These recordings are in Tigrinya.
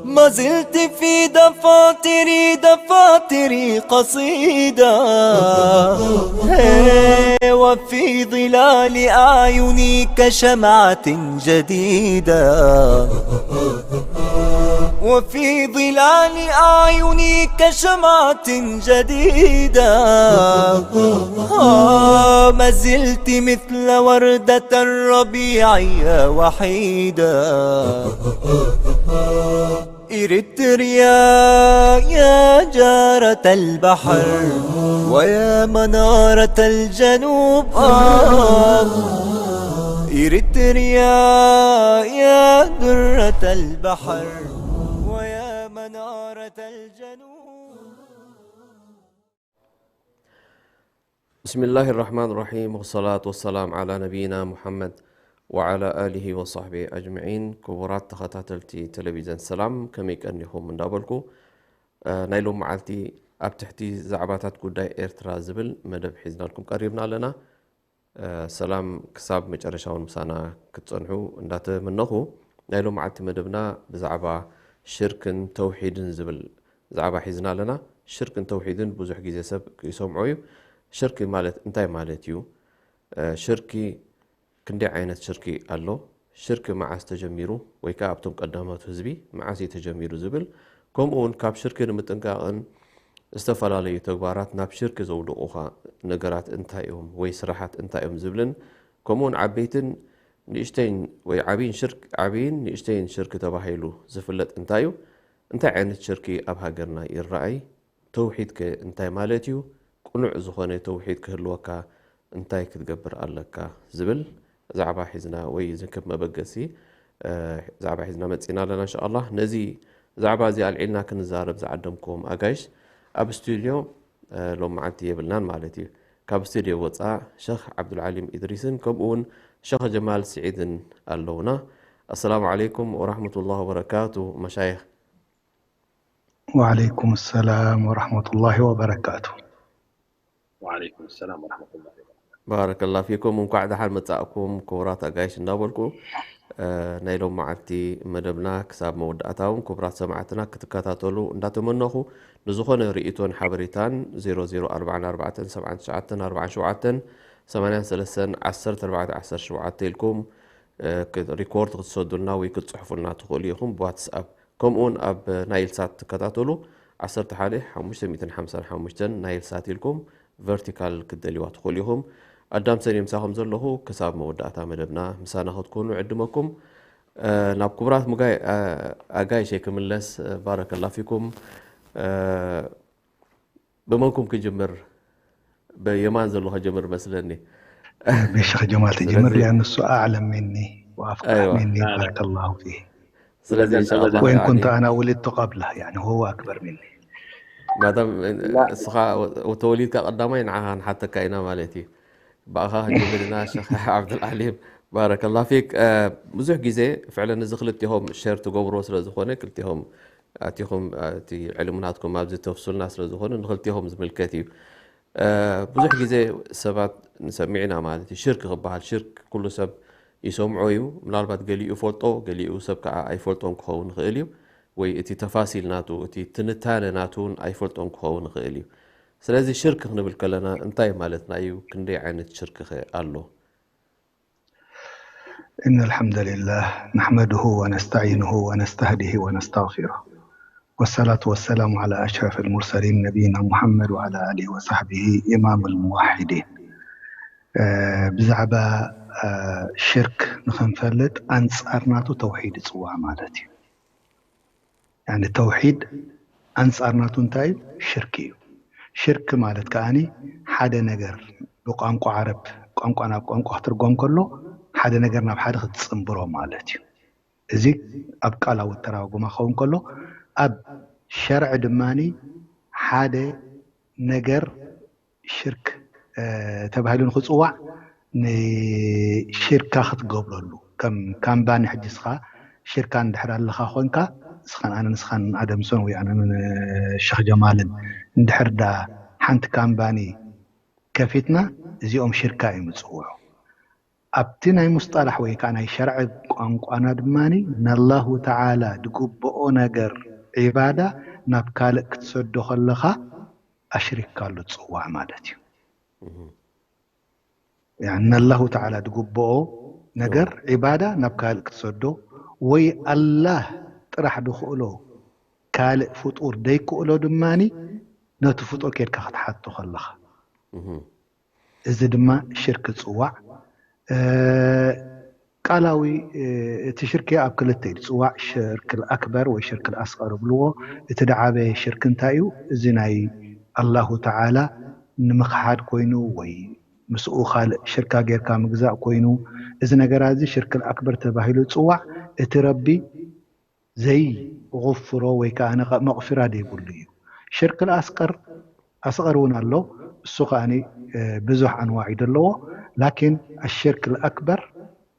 ما زلت في دفاتري، دفاتري قصيدة، هي، وفي ظلال أعيني كشمعة جديدة، وفي ظلال أعيني كشمعة جديدة. آه، ما زلت مثل وردة الربيع يا وحيدة. إريتريا يا جارة البحر ويا منارة الجنوب، آه. إريتريا يا درة البحر ويا منارة الجنوب. بسم الله الرحمن الرحيم، والصلاة والسلام على نبينا محمد وعلى آله وصحبه أجمعين። ክቡራት ተኸታተልቲ ቴሌቪዥን ሰላም፣ ከመይ ቀኒኹም እንዳበልኩ፣ እ፣ ናይ ሎም መዓልቲ ኣብ ትሕቲ ዛዕባታት ጉዳይ ኤርትራ ዝብል መደብ ሒዝናልኩም ቀሪብና ኣለና። እ፣ ሰላም ክሳብ መጨረሻ እውን ምሳና ክትጸንሑ እንዳተመነኹ፣ ናይ ሎም መዓልቲ መደብና ብዛዕባ ሽርክን ተውሒድን ዝብል ዛዕባ ሒዝና ኣለና። ሽርክን ተውሒድን ብዙሕ ግዜ ሰብ ይሰምዖ እዩ። ሽርኪ ማለት እንታይ ማለት እዩ? እ፣ ሽርኪ ክንደይ ዓይነት ሽርኪ ኣሎ? ሽርኪ መዓስ ተጀሚሩ? ወይ ከኣ ኣብቶም ቀዳሞት ህዝቢ መዓስ እዩ ተጀሚሩ ዝብል፣ ከምኡ እውን ካብ ሽርኪ ንምጥንቃቕን ዝተፈላለዩ ተግባራት ናብ ሽርኪ ዘውድቑኻ ነገራት እንታይ እዮም ወይ ስራሓት እንታይ እዮም ዝብልን፣ ከምኡ እውን ዓበይትን ንእሽተይን ወይ ዓብይን ሽርክ-፣ ዓብይን ንእሽተይን ሽርኪ ተባሂሉ ዝፍለጥ እንታይ እዩ? እንታይ ዓይነት ሽርኪ ኣብ ሃገርና ይረኣይ? ተውሒድ ከ እንታይ ማለት እዩ? ቅኑዕ ዝኾነ ተውሒድ ክህልወካ እንታይ ክትገብር ኣለካ? ዝብል ዛዕባ ሒዝና ወይ ዝንክብ መበገሲ፣ እ፣ ዛዕባ ሒዝና መጺና ኣለና እንሻኣላህ። ነዚ ዛዕባ እዚ ኣልዒልና ክንዛረብ ዝዓደምኩም ኣጋይሽ ኣብ ስቱድዮ፣ እ፣ ሎም መዓልቲ የብልናን ማለት እዩ። ካብ ስቱድዮ ወጻ ሸኽ ዓብዱልዓሊም ኢድሪስን ከምኡ እውን ሸኽ ጀማል ስዒድን ኣለውና። ኣሰላሙ ዓለይኩም ወራህመቱላህ ወበረካቱ መሻይኽ። وعليكم السلام ورحمة الله وبركاته. وعليكم السلام ورحمة الله وبركاته. ባረከላ ፊኩም፣ እንኳዕ ደሓን መጻእኩም ክቡራት ኣጋይሽ እንዳበልኩ፣ እ፣ ናይ ሎም መዓልቲ መደብና ክሳብ መወዳእታ እውን ክቡራት ሰማዕትና ክትከታተሉ እንዳተመነኹ፣ ንዝኾነ ርእይቶን ሓበሬታን ዜሮ ዜሮ ኣርባዓን ኣርባዕተን ሰብዓን ትሽዓተን ኣርባዓን ሸውዓተን ሰማንያን ሰለስተን ዓሰርተ ኣርባዕተ ዓሰርተ ሸውዓተ ኢልኩም፣ እ፣ ክ-፣ ሪኮርድ ክትሰዱልና ወይ ክትጽሕፉልና ትኽእሉ ኢኹም ብዋትስኣፕ። ከምኡውን ኣብ ናይል ሳት ትከታተሉ ዓሰርተ ሓደ ሓሙሽተ ሚእትን ሓምሳን ሓሙሽተን ናይል ሳት ኢልኩም ቨርቲካል ክትደልይዋ ትኽእሉ ኢኹም። ኣዳም ሰኔ ምሳኹም ዘለኹ ክሳብ መወዳእታ መደብና ምሳና ክትኮኑ ዕድመኩም። እ፣ ናብ ክቡራት ምጋይ-፣ እ፣ ኣጋይሸይ ክምለስ፣ እ፣ ባረከላ ፊኩም። እ፣ ብመንኩም ክጅምር? ብየማን ዘሎ ከጀምር መስለኒ። ብሸኽ ጀማል ትጅምር፣ ስለዚ ሊኣኑ እሱ ኣዕለም ሚኒ ወኣፍቃህ ኣይዋ። ሚኒ፣ ባረከላሁ ፊህ። ስለዚ እንሻኣላህ፣ ወይን ያኒ፣ ኩንቱ ኣና ውልድቱ ቀብላ፣ ያኒ ሁወ ኣክበር ሚኒ። ማዳም፣ እስኻ ተወሊድካ ቀዳማይ ንዓኻ ንሓተካ ኢና ማለት እዩ። ብኣኻ ክጅምር ኢና፣ ሸኽ ዓብዱልዓሊም፣ ባረከላ ፊክ። እ፣ ብዙሕ ግዜ ፍዕለን እዚ ክልቲኹም ሸር ትገብርዎ ስለ ዝኾነ፣ ክልቲኹም ኣቲኹም፣ እ፣ እቲ ዕልምናትኩም ኣብዚ ተፍሱልና ስለ ዝኾነ፣ ንክልቲኹም ዝምልከት እዩ። እ፣ ብዙሕ ግዜ ሰባት ንሰምዕ ኢና ማለት እዩ። ሽርክ ክበሃል፣ ሽርክ ኩሉ ሰብ ይሰምዖ እዩ። ምናልባት ገሊኡ ይፈልጦ፣ ገሊኡ ሰብ ከዓ ኣይፈልጦን ክኸውን ይኽእል እዩ። ወይ እቲ ተፋሲል ናቱ፣ እቲ ትንታነ ናቱ እውን ኣይፈልጦን ክኸውን ይኽእል እዩ። ስለዚ ሽርክ ክንብል ከለና እንታይ ማለትና እዩ? ክንደይ ዓይነት ሽርክ ኸ ኣሎ? إن الحمد لله نحمده ونستعينه ونستهديه ونستغفره، والصلاة والسلام على أشرف المرسلين نبينا محمد وعلى آله وصحبه إمام الموحدين. እ፣ ብዛዕባ፣ እ፣ ሽርክ ንኽንፈልጥ ኣንጻር ናቱ ተውሒድ ይጽዋዕ ማለት እዩ። ያኒ ተውሒድ ኣንጻር ናቱ እንታይ እዩ? ሽርክ እዩ። ሽርክ ማለት ከኣኒ ሓደ ነገር ብቋንቋ ዓረብ፣ ቋንቋ ናብ ቋንቋ ክትርጎም ከሎ፣ ሓደ ነገር ናብ ሓደ ክትጽንብሮ ማለት እዩ። እዚ ኣብ ቃላዊ ኣተራጉማ ክኸውን ከሎ፣ ኣብ ሸርዒ ድማኒ ሓደ ነገር ሽርክ ተባሂሉ ንክፅዋዕ ንሽርካ ክትገብረሉ፣ ከም ካምባኒ ሕጂ እስኻ ሽርካ እንድሕር ኣለኻ ኮንካ፣ እስኻን ኣነ ንስኻን ኣደምሶን ወይ ኣነ ሸኽ ጀማልን እንድሕር ዳ ሓንቲ ካምባኒ ከፊትና፣ እዚኦም ሽርካ እዮም ዝፅውዑ። ኣብቲ ናይ ሙስጠላሕ ወይ ከዓ ናይ ሸርዒ ቋንቋና ድማ፣ ነላሁ ተዓላ ዝግብኦ ነገር ዒባዳ ናብ ካልእ ክትሰዶ ከለኻ ኣሽሪካሉ ትፅዋዕ ማለት እዩ። ነላሁ ተዓላ ዝግብኦ ነገር ዒባዳ ናብ ካልእ ክትሰዶ፣ ወይ ኣላህ ጥራሕ ዝኽእሎ ካልእ ፍጡር ደይክእሎ ድማ ነቲ ፍጡር ኬድካ ክትሓቶ ከለኻ፣ እዚ ድማ ሽርክ ይፅዋዕ። ቃላዊ እቲ ሽርክ ኣብ ክልተ እዩ ዝፅዋዕ፣ ሽርክ ኣክበር ወይ ሽርክ ኣስቀር ይብልዎ። እቲ ዝዓበየ ሽርክ እንታይ እዩ? እዚ ናይ ኣላሁ ተዓላ ንምክሓድ ኮይኑ ወይ ምስኡ ካልእ ሽርካ ጌርካ ምግዛእ ኮይኑ፣ እዚ ነገራት እዚ ሽርክ ኣክበር ተባሂሉ ይፅዋዕ። እቲ ረቢ ዘይغፍሮ ወይ ከዓ መቕፊራ ዘይብሉ እዩ። ሽርክ ኣስቀር ኣስቐር እውን ኣሎ። እሱ ከዓኒ ብዙሕ ኣንዋዕ እዩ ዘለዎ። ላኪን ኣሽርክ ኣክበር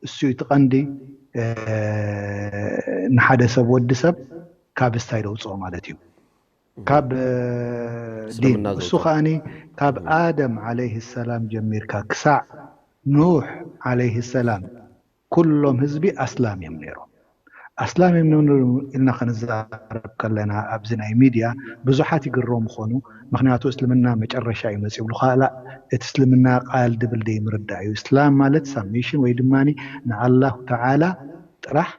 እሱ እዩ እቲ ቀንዲ፣ ንሓደ ሰብ ወዲ ሰብ ካብ ስታይ ዘውፅኦ ማለት እዩ። ካብ ዲን እሱ ከዓኒ ካብ ኣደም ዓለይህ ሰላም ጀሚርካ ክሳዕ ኑሕ ዓለይህ ሰላም ኩሎም ህዝቢ ኣስላም እዮም ነይሮም። ኣስላም እዮም ነይሮም ኢልና ክንዛረብ ከለና ኣብዚ ናይ ሚድያ ብዙሓት ይግረሙ ኾኑ። ምክንያቱ እስልምና መጨረሻ እዩ መፂኡ ብሉ። ካላ እቲ እስልምና ቃል ድብል ደይ ምርዳእ እዩ። እስላም ማለት ሳብሚሽን ወይ ድማ ንኣላሁ ተዓላ ጥራሕ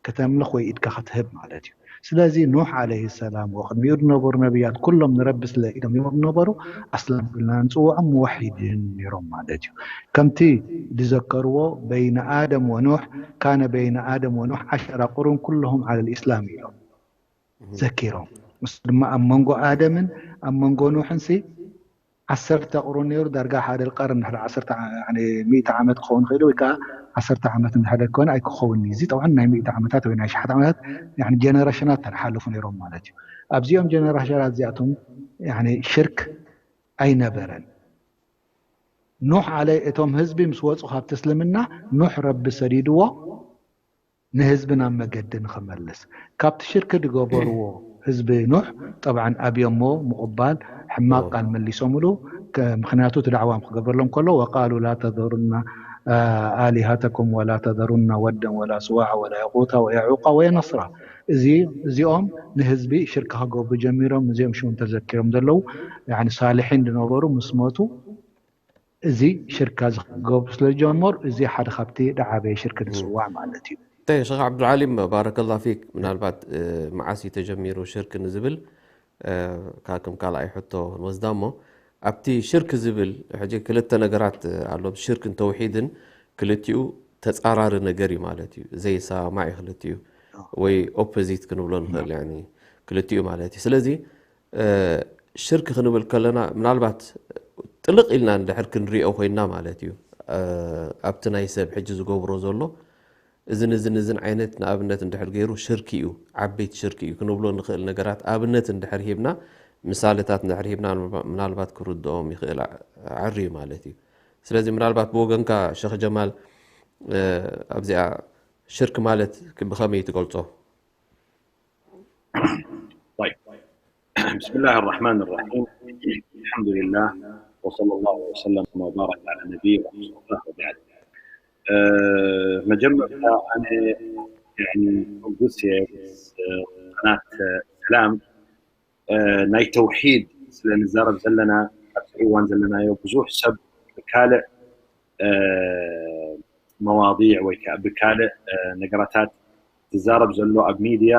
ከተምልኽ ወይ ኢድካ ክትህብ ማለት እዩ። ስለዚ ኑሕ ዓለይሂ ሰላም ወቅድሚኡ ዝነበሩ ነብያት ኩሎም ንረቢ ስለ ኢሎም ዝነበሩ ኣስላም ኢልና ንፅውዖም ሙወሒድን ነይሮም ማለት እዩ። ከምቲ ዝዘከርዎ በይነ ኣደም ወኑሕ ካነ በይነ ኣደም ወኑሕ ዓሸራ ቁሩን ኩልሁም ዓለል ኢስላም ኢሎም ዘኪሮም። ንሱ ድማ ኣብ መንጎ ኣደምን ኣብ መንጎ ኑሕን ሲ ዓሰርተ ቅሩን ነይሩ፣ ዳርጋ ሓደ ቀርን ድሕሪ ዓሰርተ ዓ-፣ ያኒ ሚእቲ ዓመት ክኸውን ይኽእል ወይ ከዓ ዓሰርተ ዓመት እንድሕር ኮነ ኣይክኸውን እዩ። እዚ ጠብዓን ናይ ሚእቲ ዓመታት ወይ ናይ ሽሓት ዓመታት ያኒ ጀነሬሽናት ተሓልፉ ነይሮም ማለት እዩ። ኣብዚኦም ጀነሬሽናት እዚኣቶም ያኒ ሽርክ ኣይነበረን። ኑሕ ዓለ-፣ እቶም ህዝቢ ምስ ወፁ ካብቲ እስልምና ኑሕ ረቢ ሰዲድዎ ንህዝቢ ናብ መገዲ ንኽመልስ። ካብቲ ሽርክ ዝገበርዎ ህዝቢ ኑሕ ጠብዓን ኣብዮሞ ምቕባል ሕማቕ ቃል መሊሶምሉ። ከ-፣ ምኽንያቱ እቲ ዳዕዋ ክገብረሎም ከሎ ወቃሉ ላ ተዘሩና ኣሊሃተኩም ወላ ተዘሩና ወደን ወላ ስዋዓ ወላ የቁታ ወየዑቃ ወየነስራ። እዚ፣ እዚኦም ንህዝቢ ሽርክ ክገብሩ ጀሚሮም፣ እዚኦም ሽም ተዘኪሮም ዘለዉ ያኒ ሳልሒን ዝነበሩ ምስ ሞቱ እዚ ሽርካ ዝገብሩ ስለ ዝጀመሩ፣ እዚ ሓደ ካብቲ ዝዓበየ ሽርክ ዝፅዋዕ ማለት እዩ። ጠይብ፣ ሸኽ ዓብዱልዓሊም፣ ባረከላ ፊክ። ምናልባት፣ እ፣ መዓስ እዩ ተጀሚሩ ሽርክ ንዝብል፣ እ፣ ካ-፣ ከም ካልኣይ ሕቶ ንወስዳ እሞ፣ ኣብቲ ሽርክ ዝብል፣ ሕጂ ክልተ ነገራት፣ እ፣ ኣሎ። ሽርክን ተውሒድን ክልቲኡ ተጻራሪ ነገር እዩ ማለት እዩ። ዘይሰማማዕ እዩ ክልቲኡ። ወይ ኦፖዚት ክንብሎ ንኽእል፣ ያኒ ክልቲኡ ማለት እዩ። ስለዚ፣ እ፣ ሽርክ ክንብል ከለና፣ ምናልባት ጥልቕ ኢልና እንድሕር ክንሪኦ ኮይንና ማለት እዩ። እ፣ ኣብቲ ናይ ሰብ ሕጂ ዝገብሮ ዘሎ እዝን እዝን እዝን ዓይነት ንኣብነት እንድሕር ገይሩ ሽርክ እዩ፣ ዓበይቲ ሽርክ እዩ ክንብሎ ንኽእል ነገራት ኣብነት እንድሕር ሂብና፣ ምሳሌታት እንድሕር ሂብና፣ ምናልባት ክርድኦም ይኽእል ዓ-፣ ዓሪ እዩ ማለት እዩ። ስለዚ ምናልባት ብወገንካ ሸኽ ጀማል፣ እ፣ ኣብዚኣ ሽርክ ማለት ብኸመይ ትገልጾ? طيب. بسم الله الرحمن الرحيم. الحمد لله، وصلى الله وسلم وبارك على نبينا ورسوله وبعد. أه، መጀመርታ ኣነ ያኒ ሕጉስ እየ ምስ፣ እ፣ ቃናት፣ እ፣ ሰላም፣ እ፣ ናይ ተውሒድ ስለ ንዛረብ ዘለና፣ ኣብዚ እዋን ዘለናዮ ብዙሕ ሰብ ብካልእ፣ እ፣ መዋዲዕ ወይ ከዓ ብካልእ፣ እ፣ ነገራታት ዝዛረብ ዘሎ ኣብ ሚድያ፣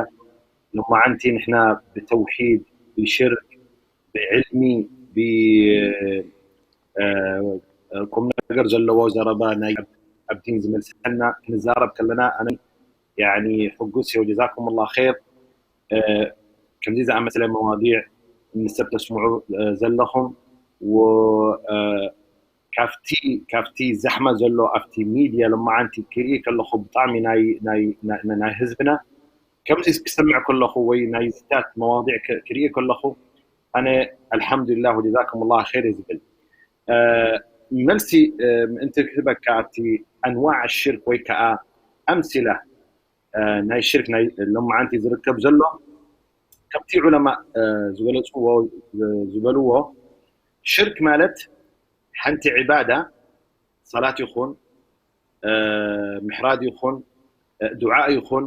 ሎማዓንቲ ንሕና ብተውሒድ፣ ብሽርክ፣ ብዕልሚ፣ ብ፣ እ፣ ቁም ነገር ዘለዎ ዘረባ ናይ ኣብ ዲን ዝመልሰና ክንዛረብ ከለና፣ ኣነ ያኒ ሕጉስ እየ፣ ወጀዛኩም ላህ ኸይር። እ፣ ከምዚ ዝኣመሰለ መዋዲዕ ንሰብ ተስምዑ፣ እ፣ ዘለኹም፣ ወ-፣ እ፣ ካብቲ፣ ካብቲ ዛሕማ ዘሎ ኣብቲ ሚድያ ሎማዓንቲ ክርኢ ከለኹ፣ ብጣዕሚ ናይ፣ ናይ፣ ናይ፣ ናይ ህዝብና ከምዚ ክሰምዕ ከለኹ ወይ ናይ ዝታት መዋዲዕ ክ-፣ ክርኢ ከለኹ፣ ኣነ ኣልሓምዱሊላህ ወጀዛኩም ላህ ኸይር እየ ዝብል። መልሲ ምእንቲ ክህበካ ኣብቲ ኣንዋዕ ሽርክ ወይ ከዓ ኣምሲላ ናይ ሽርክ ናይ ሎማዓንቲ ዝርከብ ዘሎ፣ ከምቲ ዑለማ ዝገለፅዎ ዝበልዎ፣ ሽርክ ማለት ሓንቲ ዕባዳ፣ ሰላት ይኹን ምሕራድ ይኹን ዱዓ ይኹን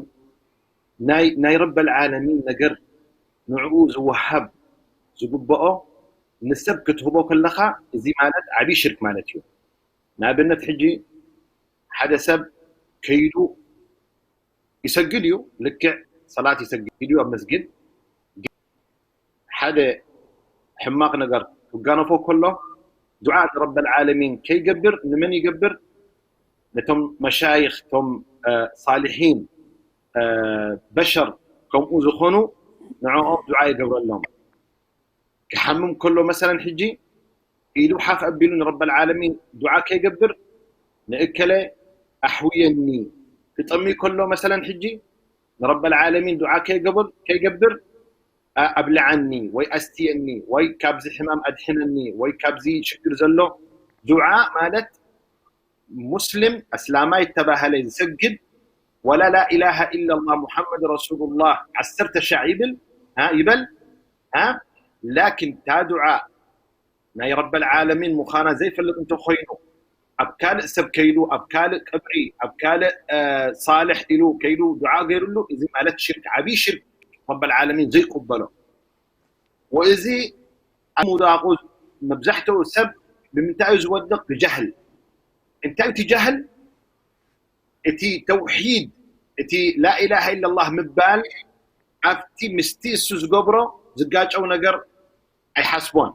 ናይ ረበል ዓለሚን ነገር ንዕኡ ዝወሃብ ዝግብኦ ንሰብ ክትህቦ ከለኻ፣ እዚ ማለት ዓብዪ ሽርክ ማለት እዩ። ንኣብነት ሕጂ ሓደ ሰብ ከይዱ ይሰግድ እዩ፣ ልክዕ ሰላት ይሰግድ እዩ ኣብ መስጊድ። ሓደ ሕማቕ ነገር ክጋነፎ ከሎ ዱዓ ንረበል ዓለሚን ከይገብር ንመን ይገብር? ነቶም መሻይኽ፣ ቶም ሳሊሒን በሸር ከምኡ ዝኾኑ ንዕኦም ዱዓ ይገብረሎም። ክሓምም ከሎ መሰለን ሕጂ ኢዱ ሓፍ ኣቢሉ ንረበል ዓለሚን ዱዓ ከይገብር ንእከለ ኣሕውየኒ፣ ክጠሚ ከሎ መሰለን ሕጂ ንረበል ዓለሚን ዱዓ ከይገብር ከይገብር ኣብልዓኒ ወይ ኣስትየኒ ወይ ካብዚ ሕማም ኣድሕነኒ ወይ ካብዚ ሽግር ዘሎ ዱዓ ማለት ሙስሊም ኣስላማይ ዝተባህለ ዝሰግድ ወላ ላኢላሃ ኢላላህ ሙሓመድ ረሱሉላህ ዓሰርተ ሻዕ ይብል ይበል ላኪን እታ ዱዓ ናይ ረበል ዓለሚን ምዃና ዘይፈልጥ እንተኾይኑ ኣብ ካልእ ሰብ ከይዱ ኣብ ካልእ ቅብሪ ኣብ ካልእ ሳልሕ ኢሉ ከይዱ ዱዓ ገይሩሉ እዚ ማለት ሽርክ ዓብዪ ሽርክ ረበል ዓለሚን ዘይቅበሎ ወእዚ ኣብ ምውዳቑ መብዛሕትኡ ሰብ ብምንታይ እዩ ዝወድቕ? ብጃህል። እንታይ እቲ ጃህል? እቲ ተውሒድ እቲ ላኢላሃ ኢላላህ ምባል ኣብቲ ምስቲ እሱ ዝገብሮ ዝጋጨው ነገር ኣይሓስቦን።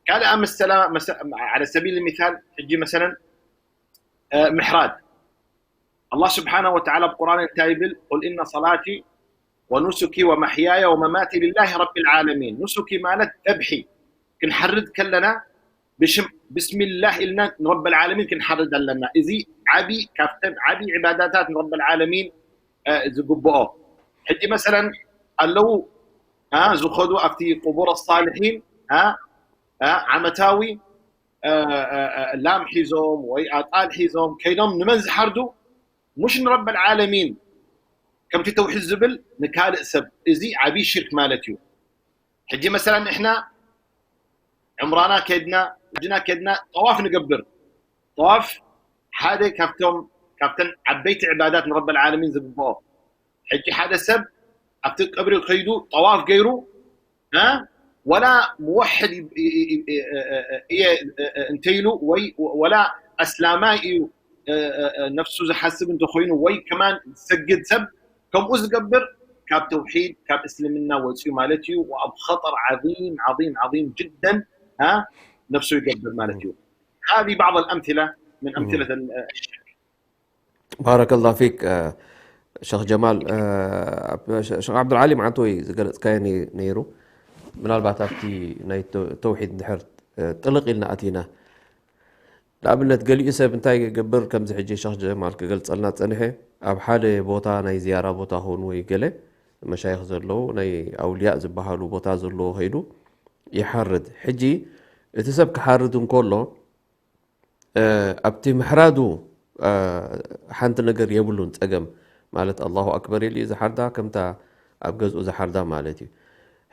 ካልእ ኣመሰላ ዓለ ሰቢል ሚሳል ሕጂ መሰለን ምሕራድ ኣላህ ስብሓነ ወተዓላ ኣብ ቁርኣን እንታይ ይብል? ቁል ኢነ ሰላቲ ወኑሱኪ ወመሕያየ ወመማቲ ሊላሂ ረቢል ዓለሚን። ኑሱኪ ማለት ዘብሒ ክንሓርድ ከለና ብስሚላህ ኢልና ንረበል ዓለሚን ክንሓርድ ኣለና። እዚ ዓቢ ካብተን ዓቢ ዕባዳታት ንረበል ዓለሚን ዝግብኦ። ሕጂ መሰለን ኣለዉ ዝኸዱ ኣብቲ ቁቡር ሳልሒን ዓመታዊ ላም ሒዞም ወይ ኣጣል ሒዞም ከይዶም ንመን ዝሓርዱ? ሙሽ ንረበል ዓለሚን ከምቲ ተውሒድ ዝብል ንካልእ ሰብ። እዚ ዓብዪ ሽርክ ማለት እዩ። ሕጂ መሰለን ንሕና ዕምራና ከድና ሕጅና ከድና ጠዋፍ ንገብር። ጠዋፍ ሓደ ካብቶም ካብተን ዓበይቲ ዕባዳት ንረበል ዓለሚን ዝግብኦ። ሕጂ ሓደ ሰብ ኣብቲ ቀብሪ ከይዱ ጠዋፍ ገይሩ ወላ ሙወሕድ እየ እንተይሉ ወይ ወላ ኣስላማይ እዩ ነፍሱ ዝሓስብ እንተኮይኑ ወይ ከማን ዝሰግድ ሰብ ከምኡ ዝገብር ካብ ተውሒድ ካብ እስልምና ወፅዩ ማለት እዩ። ወኣብ ኸጠር ዓዚም ዓዚም ዓዚም ጅደን ነፍሱ ይገብር ማለት እዩ። هذه بعض الأمثلة من أمثلة الشرك. ባረከላሁ ፊክ ሸኽ ጀማል። ሸኽ ዓብዱልዓሊ መዓንተ ወይ ዝገለፅካዮ ነይሩ። ምናልባት ኣብቲ ናይ ተውሒድ እንድሕር ጥልቕ ኢልና ኣቲና ንኣብነት ገሊኡ ሰብ እንታይ ገብር ከምዚ ሕጂ ሸኽ ጀማል ክገልፀልና ፀንሐ ኣብ ሓደ ቦታ ናይ ዝያራ ቦታ ኸውን ወይ ገለ መሻይኽ ዘለዉ ናይ ኣውልያእ ዝበሃሉ ቦታ ዘለዎ ከይዱ ይሓርድ። ሕጂ እቲ ሰብ ክሓርድ እንከሎ ኣብቲ ምሕራዱ ሓንቲ ነገር የብሉን ፀገም ማለት ኣላሁ ኣክበር ኢሉ እዩ ዝሓርዳ ከምታ ኣብ ገዝኡ ዝሓርዳ ማለት እዩ።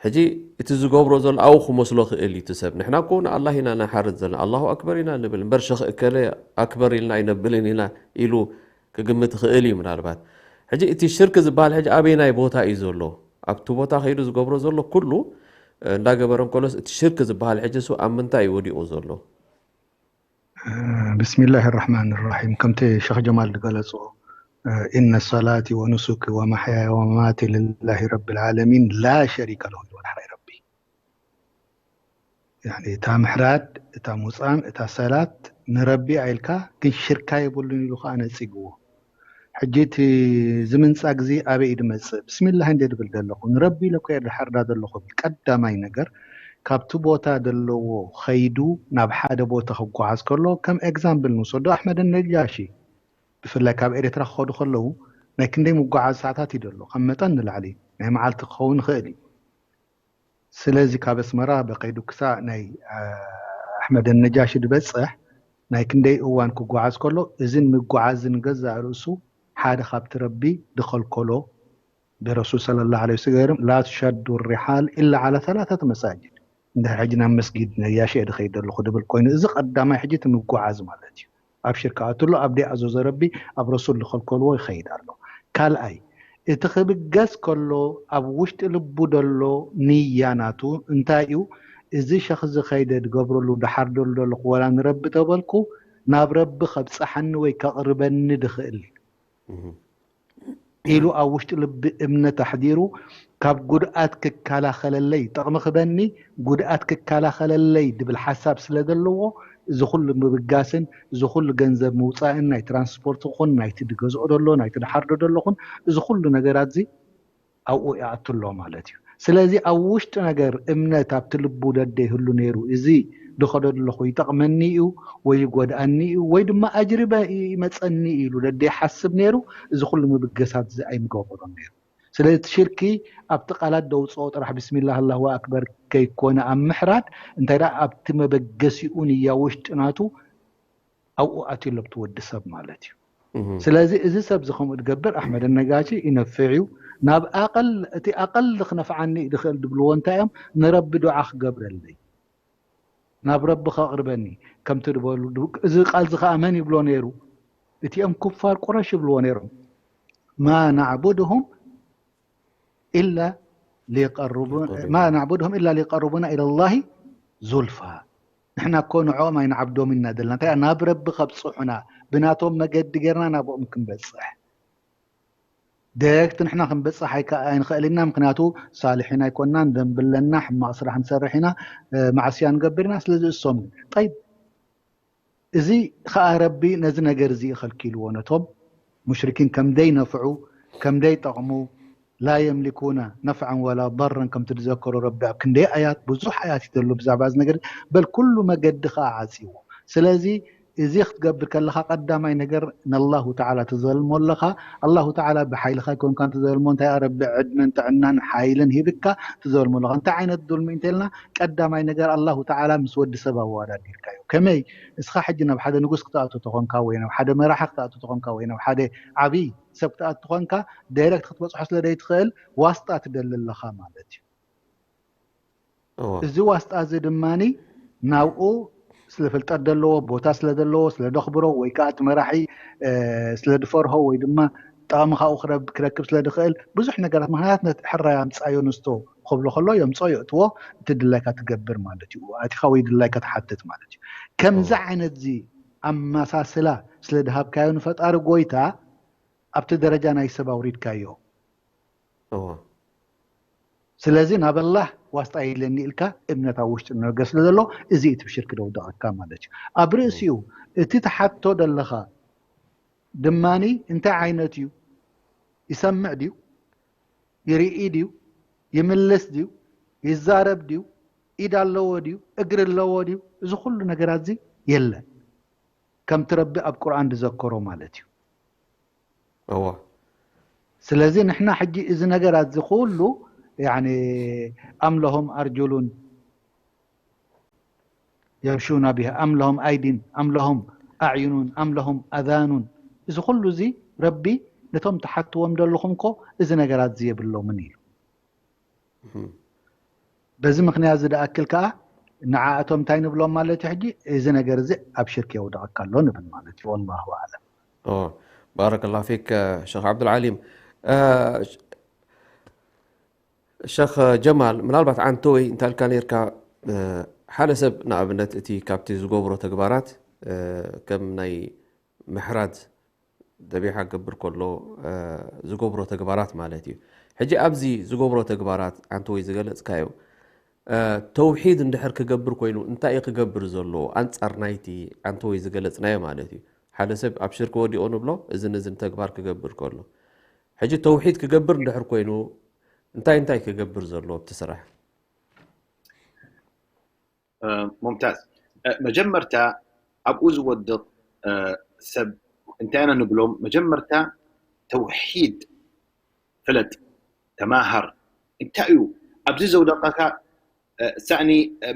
ሕጂ እቲ ዝገብሮ ዘሎ ኣብኡ ክመስሎ ክእል እዩ እቲ ሰብ። ንሕና እኮ ንኣላህ ኢና ንሓርድ ዘለና ኣላሁ ኣክበር ኢና ንብል እምበር ሸኽ እከለ ኣክበር ኢልና ኣይነብልን ኢና ኢሉ ክግምት ይኽእል እዩ ምናልባት። ሕጂ እቲ ሽርክ ዝበሃል ሕጂ ኣበይናይ ቦታ እዩ ዘሎ? ኣብቲ ቦታ ከይዱ ዝገብሮ ዘሎ ኩሉ እንዳገበረ እንከሎስ እቲ ሽርክ ዝበሃል ሕጂ እሱ ኣብ ምንታይ እዩ ወዲቑ ዘሎ? ብስሚላህ ራሕማን ራሒም ከምቲ ሸኽ ጀማል ዝገለፅዎ ኢነ ሰላቲ ወኑሱኪ ወመሕያየ ወመማቲ ልላሂ ረቢል ዓለሚን ላ ሸሪከ ለሁ ኢልዎ ዳሕራይ ረቢ። ያኒ እታ ምሕራድ እታ ሙፃም እታ ሰላት ንረቢ ኣኢልካ ግን ሽርካ የብሉን ኢሉ ከዓ ነፂግዎ። ሕጂ እቲ ዝምንፃግ እዚ ኣበይ እዩ ዝመፅእ? ብስሚላህ እንደ ድብል ዘለኹ ንረቢ ኢለ እኮ እየ ዝሓርዳ ዘለኹ። ቀዳማይ ነገር ካብቲ ቦታ ዘለዎ ኸይዱ ናብ ሓደ ቦታ ክጓዓዝ ከሎ ከም ኤግዛምፕል ንውሰዶ ኣሕመድ ነጃሺ ብፍላይ ካብ ኤርትራ ክኸዱ ከለዉ ናይ ክንደይ ምጓዓዝ ሰዓታት እዩ ዘሎ ካብ መጠን ንላዕሊ ናይ መዓልቲ ክኸውን ይኽእል እዩ። ስለዚ ካብ ኣስመራ በቀይዱ ክሳዕ ናይ ኣሕመድ ነጃሺ ዝበፅሕ ናይ ክንደይ እዋን ክጓዓዝ ከሎ፣ እዝን ምጓዓዝን ገዛእ ርእሱ ሓደ ካብቲ ረቢ ዝኸልከሎ ብረሱል ሰለላሁ ዐለይሂ ወሰለም ላ ትሸዱ ሪሓል ኢላ ዓላ ሰላሰት መሳጅድ። እንድሕር ሕጂ ናብ መስጊድ ነያሸ ድኸይድ ኣለኹ ድብል ኮይኑ፣ እዚ ቀዳማይ ሕጂ እቲ ምጉዓዝ ማለት እዩ። ኣብ ሽርክ ኣትሎ ኣብ ደይ ኣዘዞ ረቢ ኣብ ረሱል ዝኸልከልዎ ይኸይድ ኣሎ። ካልኣይ እቲ ክብገስ ከሎ ኣብ ውሽጢ ልቡ ደሎ ንያ ናቱ እንታይ እዩ? እዚ ሸኽ ዝኸይደ ድገብረሉ ድሓር ደሉ ደለኹ ወላ ንረቢ ተበልኩ ናብ ረቢ ከብፀሓኒ ወይ ከቕርበኒ ድኽእል ኢሉ ኣብ ውሽጢ ልቢ እምነት ኣሕዲሩ ካብ ጉድኣት ክከላኸለለይ፣ ጥቕሚ ክበኒ ጉድኣት ክከላኸለለይ ድብል ሓሳብ ስለ ዘለዎ፣ እዚ ኩሉ ምብጋስን እዚ ኩሉ ገንዘብ ምውፃእን ናይ ትራንስፖርት ኹን ናይቲ ድገዝኦ ደሎ ናይቲ ድሓርዶ ደሎ ኹን እዚ ኩሉ ነገራት እዚ ኣብኡ ይኣቱ ኣሎ ማለት እዩ። ስለዚ ኣብ ውሽጢ ነገር እምነት ኣብቲ ልቡ ደደ ይህሉ ነይሩ፣ እዚ ድኸዶ ኣለኹ ይጠቕመኒ እዩ ወይ ይጎድኣኒ እዩ ወይ ድማ ኣጅሪበ ይመፀኒ ኢሉ ደደ ይሓስብ ነይሩ፣ እዚ ኩሉ ምብገሳት እዚ ኣይምገበሮን ነይሩ። ስለዚ እቲ ሽርኪ ኣብቲ ቃላት ደውፅኦ ጥራሕ ብስሚላህ ኣላሁ ኣክበር ከይኮነ ኣብ ምሕራድ እንታይ ደኣ ኣብቲ መበገሲኡ ንያ ውሽጢ ናቱ ኣብኡ ኣትዩ ኣሎ እቲ ወዲ ሰብ ማለት እዩ። ስለዚ እዚ ሰብ እዚ ከምኡ ዝገብር ኣሕመድ ነጋሺ ይነፍዕ እዩ። ናብ ኣቐል እቲ ኣቐል ክነፍዓኒ እዩ ዝኽእል ድብልዎ እንታይ እዮም? ንረቢ ዱዓ ክገብረለይ ናብ ረቢ ከቕርበኒ ከምቲ ዝበሉ እዚ ቃል እዚ ከዓ መን ይብሎ ነይሩ? እቲኦም ኩፋር ቁረሽ ይብልዎ ነይሮም። ማ ናዕቡድሁም ኢላ ሊቀርቡ- ማ ናዕቡድሁም ኢላ ሊቀርቡና ኢለላሂ ዙልፋ። ንሕና እኮ ንዕኦም ኣይንዓብዶም ኢና ዘለና እንታይ ናብ ረቢ ከብፅሑና ብናቶም መገዲ ጌርና ናብኦም ክንበፅሕ ዳይሬክት ንሕና ክንበፅሕ ኣይንኽእል ኢና። ምክንያቱ ሳልሒን ኣይኮናን፣ ደንቢ ኣለና፣ ሕማቕ ስራሕ ንሰርሕ ኢና፣ ማዕስያ ንገብር ኢና። ስለዚ እሶም ጠይብ፣ እዚ ከዓ ረቢ ነዚ ነገር እዚ ከልኪልዎ ነቶም ሙሽሪኪን ከም ደይነፍዑ ከም ደይጠቕሙ ላ የምሊኩነ ነፍዐን ወላ ضرا ከምቲ ዝዘከሮ ረቢ ኣብ ክንደይ ኣያት ብዙሕ ኣያት ይደሉ ብዛዕባ እዚ ነገር በል ኩሉ መገዲ ከዓ ዓፅዎ። ስለዚ እዚ ክትገብር ከለኻ ቀዳማይ ነገር ነላሁ ተዓላ ትዘልሞ ኣለኻ። ኣላሁ ተዓላ ብሓይልኻ ኣይኮንካን ትዘልሞ እንታይ ረቢ ዕድመን ጥዕናን ሓይልን ሂብካ ትዘልሞ ኣለኻ። እንታይ ዓይነት ዙልሚ እንተልና ቀዳማይ ነገር ኣላሁ ተዓላ ምስ ወዲ ሰብ ኣወዳዲርካዮ። ከመይ እስኻ ሕጂ ናብ ሓደ ንጉስ ክትኣቱ ተኾንካ ወይ ናብ ሓደ መራሒ ክትኣቱ ተኾንካ ወይ ናብ ሓደ ዓብይ ሰብ ክትኣቱ ተኾንካ ዳይረክት ክትበፅሖ ስለ ዘይትኽእል ዋስጣ ትደሊ ኣለኻ ማለት እዩ። እዚ ዋስጣ እዚ ድማ ናብኡ ስለ ፍልጠት ዘለዎ ቦታ ስለ ዘለዎ ስለ ደኽብሮ ወይ ከዓ እቲ መራሒ ስለ ድፈርሆ ወይ ድማ ጠቕሚ ካብኡ ክረክብ ስለ ድኽእል ብዙሕ ነገራት ምክንያት ነቲ ሕራይ ኣምፃዮ ንስቶ ክብሎ ከሎ የምፆ የእትዎ እቲ ድላይካ ትገብር ማለት እዩ ኣቲኻ ወይ ድላይካ ትሓትት ማለት እዩ። ከምዚ ዓይነት እዚ ኣመሳስላ ስለ ድሃብካዮ ንፈጣሪ ጎይታ ኣብቲ ደረጃ ናይ ሰብ ኣውሪድካዮ። ስለዚ ናብ ኣላህ ዋስጣ የድልየኒ ኢልካ እምነት ኣብ ውሽጢ ነገር ስለ ዘሎ እዚ እቲ ብሽርክ ደውደቐካ ማለት እዩ። ኣብ ርእሲኡ እቲ ትሓቶ ዘለኻ ድማኒ እንታይ ዓይነት እዩ? ይሰምዕ ድዩ? ይርኢ ድዩ? ይምልስ ድዩ? ይዛረብ ድዩ? ኢድ ኣለዎ ድዩ? እግሪ ኣለዎ ድዩ? እዚ ኩሉ ነገራት እዚ የለን። ከምቲ ረቢ ኣብ ቁርኣን ዝዘከሮ ማለት እዩ። እዎ ስለዚ ንሕና ሕጂ እዚ ነገራት እዚ ኩሉ ያኒ ኣም ለሆም ኣርጁሉን የምሹና ቢሃ ኣም ለሆም ኣይዲን ኣም ለሆም ኣዕዩኑን ኣም ለሆም ኣዛኑን እዚ ኩሉ እዚ ረቢ ነቶም ትሓትዎም ዘለኹም ኮ እዚ ነገራት እዚ የብሎምን ኢሉ። በዚ ምክንያት እዚ ደኣክል ከዓ ንዓኣቶም እንታይ ንብሎም ማለት እዩ ሕጂ እዚ ነገር እዚ ኣብ ሽርክ የውድቐካ ኣሎ ንብል ማለት እዩ። ወላሁ ኣዕለም። ባረከላ ፊክ ሸክ ዓብዱልዓሊም። ሸክ ጀማል ምናልባት ዓንተወይ እንታልካ ነርካ ሓደ ሰብ ንኣብነት እቲ ካብቲ ዝገብሮ ተግባራት ከም ናይ ምሕራድ ደቢሓ ክገብር ከሎ ዝገብሮ ተግባራት ማለት እዩ። ሕጂ ኣብዚ ዝገብሮ ተግባራት ዓንተወይ ዝገለፅካዮ ተውሒድ እንድሕር ክገብር ኮይኑ እንታይ እዩ ክገብር ዘለዎ ኣንፃር ናይቲ ዓንተወይ ዝገለፅናዮ ማለት እዩ። ሓደ ሰብ ኣብ ሽርክ ወዲቑ ንብሎ እዝን እዝን ተግባር ክገብር ከሎ ሕጂ ተውሒድ ክገብር እንድሕር ኮይኑ እንታይ እንታይ ክገብር ዘለዎ ኣብቲ ስራሕ? ሙምታዝ መጀመርታ ኣብኡ ዝወድቕ ሰብ እንታይ ኢና ንብሎም መጀመርታ ተውሒድ ፍለጥ ተማሃር እንታይ እዩ ኣብዚ ዘውደቐካ ሳእኒ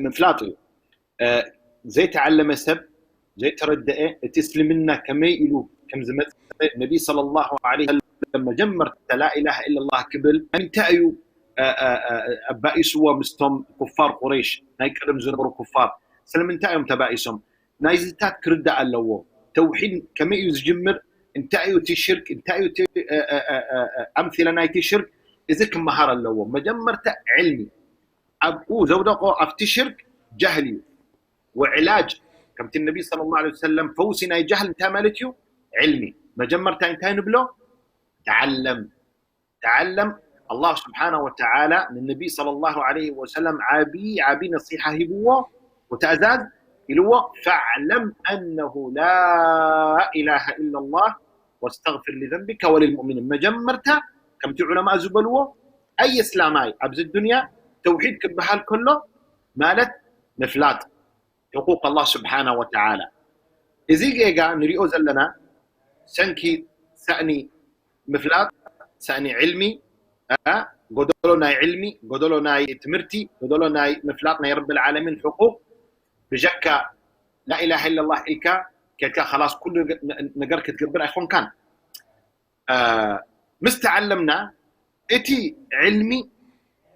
ምፍላጥ እዩ። ዘይተዓለመ ሰብ ዘይተረደአ እቲ እስልምና ከመይ ኢሉ ከም ዝመፀ ነቢ صلى الله عليه وسلم መጀመርታ لا إله إلا الله ክብል እንታይ እዩ ኣባኢስዎ ምስቶም ኩፋር ቁረይሽ ናይ ቀደም ዝነበሩ ኩፋር ስለምንታይ እዮም ተባኢሶም? ናይዚታት ክርዳእ ኣለዎ። ተውሒድ ከመይ እዩ ዝጅምር? እንታይ እዩ እቲ ሽርክ? እንታይ እዩ እቲ ኣምሲላ ናይቲ ሽርክ? እዚ ክመሃር ኣለዎ። መጀመርታ ዕልሚ ኣብኡ ዘውደቆ ኣብቲ ሽርክ ጃህል እዩ። ወዕላጅ ከምቲ ነቢ صلى الله عليه وسلم ፈውሲ ናይ ጃህል እንታይ ማለት እዩ? ዕልሚ። መጀመርታ እንታይ ንብሎ? ተዓለም ተዓለም ኣላህ ስብሓነ ወተዓላ ንነቢ صلى الله عليه وسلم ዓቢ ዓቢ ነሲሓ ሂብዎ ወተእዛዝ ኢልዎ فاعلم أنه لا إله إلا الله واستغفر لذنبك وللمؤمنين መጀመርታ ከምቲ ዑለማ ዝበልዎ ኣይ እስላማይ ኣብዚ ዱንያ ተውሒድ ክበሃል ከሎ ማለት ምፍላጥ ሕቁቅ ኣላህ ስብሓነ ወተዓላ እዚ ጌጋ ንሪኦ ዘለና ሰንኪ ሳእኒ ምፍላጥ ሳእኒ ዕልሚ ጎደሎ ናይ ዕልሚ ጎደሎ ናይ ትምህርቲ ጎደሎ ናይ ምፍላጥ ናይ ረቢ ልዓለሚን ሕቁቅ ብጀካ ላኢላሃ ኢላላህ ኢልካ ከድካ ከላስ ኩሉ ነገር ክትገብር ኣይኮንካን ምስ ተዓለምና እቲ ዕልሚ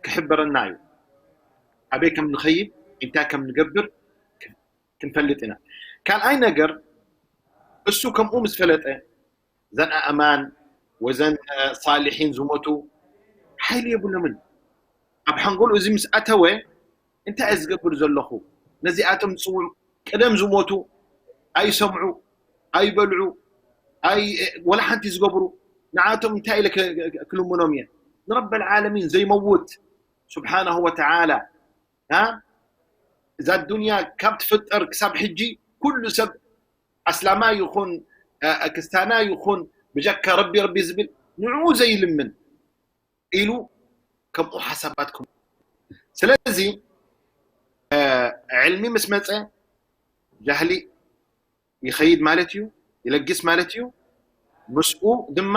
ክሕበረና እዩ ኣበይ ከም ንኸይድ እንታይ ከም ንገብር ክንፈልጥ ኢና ካልኣይ ነገር እሱ ከምኡ ምስ ፈለጠ ዘን ኣእማን ወዘን ሳልሒን ዝሞቱ ሓይሊ የብሎምን ኣብ ሓንጎሉ እዚ ምስ ኣተወ እንታይ እየ ዝገብር ዘለኹ ነዚኣቶም ዝፅውዑ ቀደም ዝሞቱ ኣይሰምዑ ኣይበልዑ ኣይ ወላ ሓንቲ ዝገብሩ ንዓቶም እንታይ ኢለ ክልምኖም እየ ንረብ ልዓለሚን ዘይመውት ስብሓናሁ ወተዓላ እዛ ዱንያ ካብ ትፍጠር ክሳብ ሕጂ ኩሉ ሰብ ኣስላማ ይኹን ክስታና ይኹን ብጀካ ረቢ ረቢ ዝብል ንዕኡ ዘይልምን ኢሉ ከምኡ ሓሳባት ክም ስለዚ ዕልሚ ምስ መፀ ጃህሊ ይኸይድ ማለት እዩ ይለግስ ማለት እዩ ምስኡ ድማ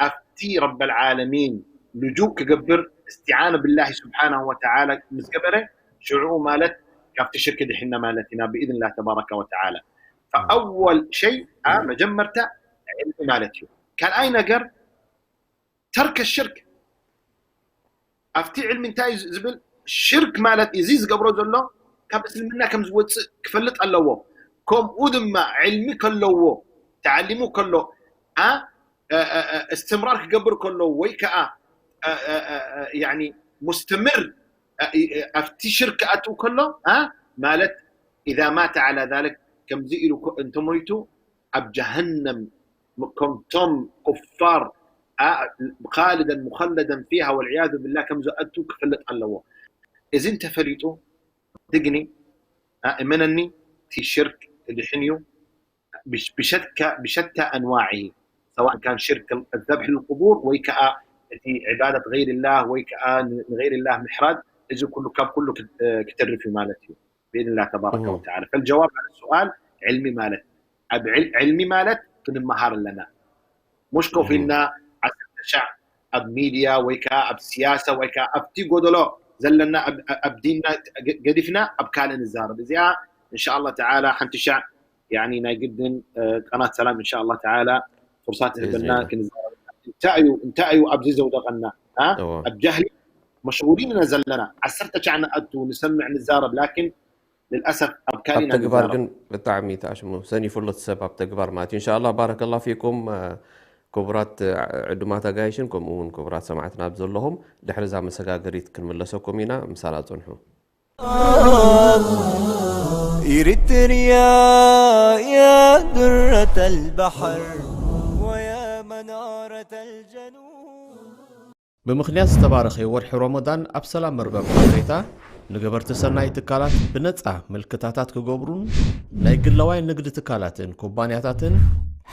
ኣብቲ ረበልዓለሚን ልጁእ ክገብር እስትዓነ ብላሂ ስብሓናሁ ወተዓላ ምስ ገበረ ሽዑ ማለት ካብቲ ሽርክ ድሒና ማለት ኢና ብኢዝንላህ ተባረከ ወተዓላ ፈኣወል ሸይ መጀመርታ ዕልሚ ማለት እዩ ካልኣይ ነገር ተርከ ሽርክ ኣብቲ ዕልሚ እንታይ እዩ ዝብል ሽርክ ማለት እዚ ዝገብሮ ዘሎ ካብ እስልምና ከም ዝወፅእ ክፈልጥ ኣለዎ ከምኡ ድማ ዕልሚ ከለዎ ተዓሊሙ ከሎ እስትምራር ክገብር ከሎ ወይ ከዓ ሙስትምር ኣብቲ ሽርክ ኣትው ከሎ ማለት إذا مات على ذلك ከምዚ ኢሉ እንተሞይቱ ኣብ ጀሃነም ከምቶም ኩፋር خالدا مخلدا فيها والعياذ بالله ከም ዝኣቱ ክፍለጥ ኣለዎ እዚ እንተፈሊጡ ድግኒ እመነኒ እቲ ሽርክ ድሕን እዩ ብሸትካ ብሸታ ኣንዋዒ سواء كان شرك الذبح للقبور ወይ ከዓ እቲ عبادة غير الله ወይ ከዓ ንغير الله ምሕራድ እዚ ኩሉ ካብ ኩሉ ክትርፍ እዩ ማለት እዩ بإذن الله تبارك وتعالى فالجواب على السؤال علمي ማለት ኣብ ዕልሚ ማለት ክንመሃር ኣለና ሙሽ ኮፍ ኢልና ዓሰርተ ሻዕ ኣብ ሚድያ ወይ ከዓ ኣብ ስያሳ ወይ ከዓ ኣብቲ ጎደሎ ዘለና ኣብ ዲንና ገዲፍና ኣብ ካልእ ንዛረብ እዚኣ እንሻ ኣላ ተዓላ ሓንቲ ሻዕ ያኒ ናይ ግድን ቀናት ሰላም እንሻ ኣላ ተዓላ ፍርሳት ህበና ክንዛረብ እንታይ እዩ እንታይ እዩ ኣብዚ ዘውደቀና ኣብ ጃህሊ መሽጉሊን ኢና ዘለና ዓሰርተ ሻዕ ንኣቱ ንሰምዕ ንዛረብ ላኪን للأسف ኣብ ካልእ ኢና ተግባር ግን ብጣዕሚ ተኣሽሙ ሰኒፉሉ እቲ ሰብ ኣብ ተግባር ማለት እዩ እንሻላ ባረከላ ፊኩም ክቡራት ዕዱማት ኣጋይሽን ከምኡ እውን ክቡራት ሰማዕትና ኣብ ዘለኹም ድሕሪ እዛ መሰጋገሪት ክንምለሰኩም ኢና ምሳና ፅንሑ إريتريا يا درة البحر ويا منارة الجنوب ብምኽንያት ዝተባረኸ ወርሒ ሮሞዳን ኣብ ሰላም መርበብ ሓበሬታ ንገበርቲ ሰናይ ትካላት ብነፃ ምልክታታት ክገብሩን ናይ ግላዋይ ንግዲ ትካላትን ኩባንያታትን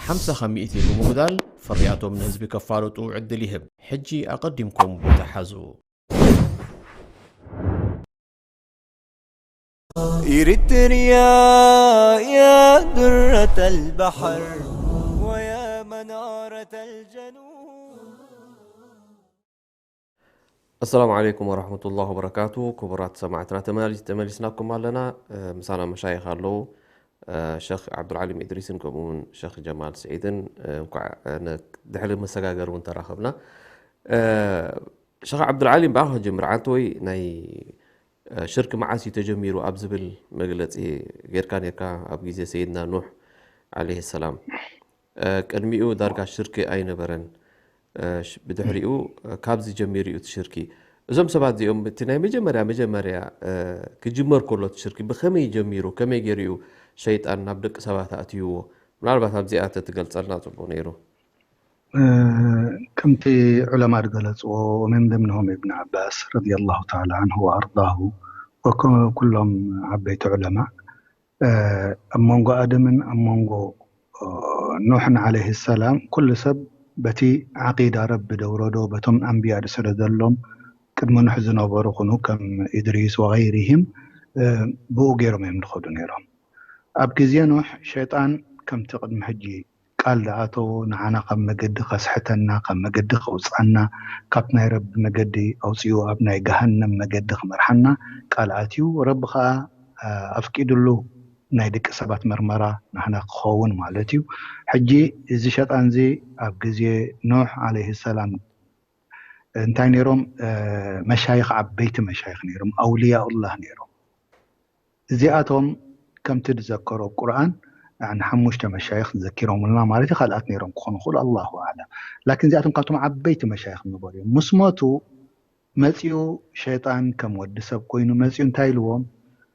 ሓምሳ ካብ ሚእቲ ብምጉዳል ፍርያቶም ንህዝቢ ከፋልጡ ዕድል ይህብ። ሕጂ ኣቐዲምኩም ቦታ ሓዙ። إريتريا يا درة البحر ويا منارة الجنوب ኣሰላሙ ዓለይኩም ወረሕመቱላሂ ወበረካቱ። ክቡራት ሰማዕትና፣ ተመሊ-፣ ተመሊስናኩም ኣለና። እ፣ ምሳና መሻይኽ ኣለዉ። እ፣ ሸኽ ዓብዱልዓሊም ኢድሪስን ከምኡ እውን ሸኽ ጀማል ስዒድን፣ እ፣ እንኳዕ፣ እ፣ ነ-፣ ድሕሪ መሰጋገር እውን ተራኸብና። እ፣ ሸኽ ዓብዱልዓሊም፣ ብኣኻ ክጅምር። ዓንተወይ፣ ናይ፣ እ፣ ሽርክ መዓስ እዩ ተጀሚሩ ኣብ ዝብል መግለጺ ጌርካ ኔርካ፣ ኣብ ግዜ ሰይድና ኑሕ ዓለይሂ ሰላም። እ፣ ቅድሚኡ ዳርጋ ሽርኪ ኣይነበረን። እ፣ ሽ-፣ ብድሕሪኡ፣ እ፣ ካብዚ ጀሚሩ እዩ እቲ ሽርኪ። እዞም ሰባት እዚኦም፣ እቲ ናይ መጀመርያ፣ መጀመርያ፣ እ፣ ክጅመር ከሎ እቲ ሽርኪ ብኸመይ ጀሚሩ፣ ከመይ ገይሩ እዩ ሸይጣን ናብ ደቂ ሰባት ኣእትይዎ? ምናልባት ኣብዚኣ ተትገልጸልና ጽቡቕ ነይሩ። እ፣ ከምቲ ዑለማ ዝገለጽዎ፣ ومن ضمنهم ابن عباس رضي الله تعالى عنه وأرضاه، ወከ-፣ ኩሎም ዓበይቲ ዑለማ፣ እ፣ ኣብ መንጎ ኣደምን ኣብ መንጎ፣ እ፣ ኑሕን ዓለይሂ ሰላም፣ ኩሉ ሰብ በቲ ዓቂዳ ረቢ ደውረዶ፣ በቶም ኣንብያ ዝሰደደሎም ቅድሚ ኑሕ ዝነበሩ ኩኑ፣ ከም ኢድሪስ ወገይሪሂም፣ እ፣ ብኡ ገይሮም እዮም ዝኸዱ ነይሮም። ኣብ ግዜ ኑሕ ሸይጣን ከምቲ ቅድሚ ሕጂ ቃል ዝኣተዎ፣ ንዓና ካብ መገዲ ከስሕተና፣ ካብ መገዲ ከውጽኣና፣ ካብ ናይ ረቢ መገዲ ኣውጺኡ ኣብ ናይ ገሃነም መገዲ ክመርሓና ቃል ኣትዩ። ረቢ ኸኣ፣ እ፣ ኣፍቂድሉ ናይ ደቂ ሰባት መርመራ ናህና ክኸውን ማለት እዩ። ሕጂ እዚ ሸጣን እዚ ኣብ ግዜ ኖሕ ዓለይሂ ሰላም እንታይ ነይሮም? እ፣ መሻይኽ፣ ዓበይቲ መሻይኽ ነይሮም፣ ኣውልያኡላህ ነይሮም። እዚኣቶም ከምቲ ዝዘከሮ ቁርኣን፣ ያኒ ሓሙሽተ መሻይኽ ዘኪሮምልና ማለት እዩ፣ ካልኣት ነይሮም ክኾኑ ይኽእሉ፣ ኣላሁ ኣዕለም። ላኪን እዚኣቶም ካብቶም ዓበይቲ መሻይኽ ዝነበሩ እዮም። ምስ ሞቱ መጺኡ ሸይጣን ከም ወዲ ሰብ ኮይኑ መጺኡ እንታይ ኢልዎም?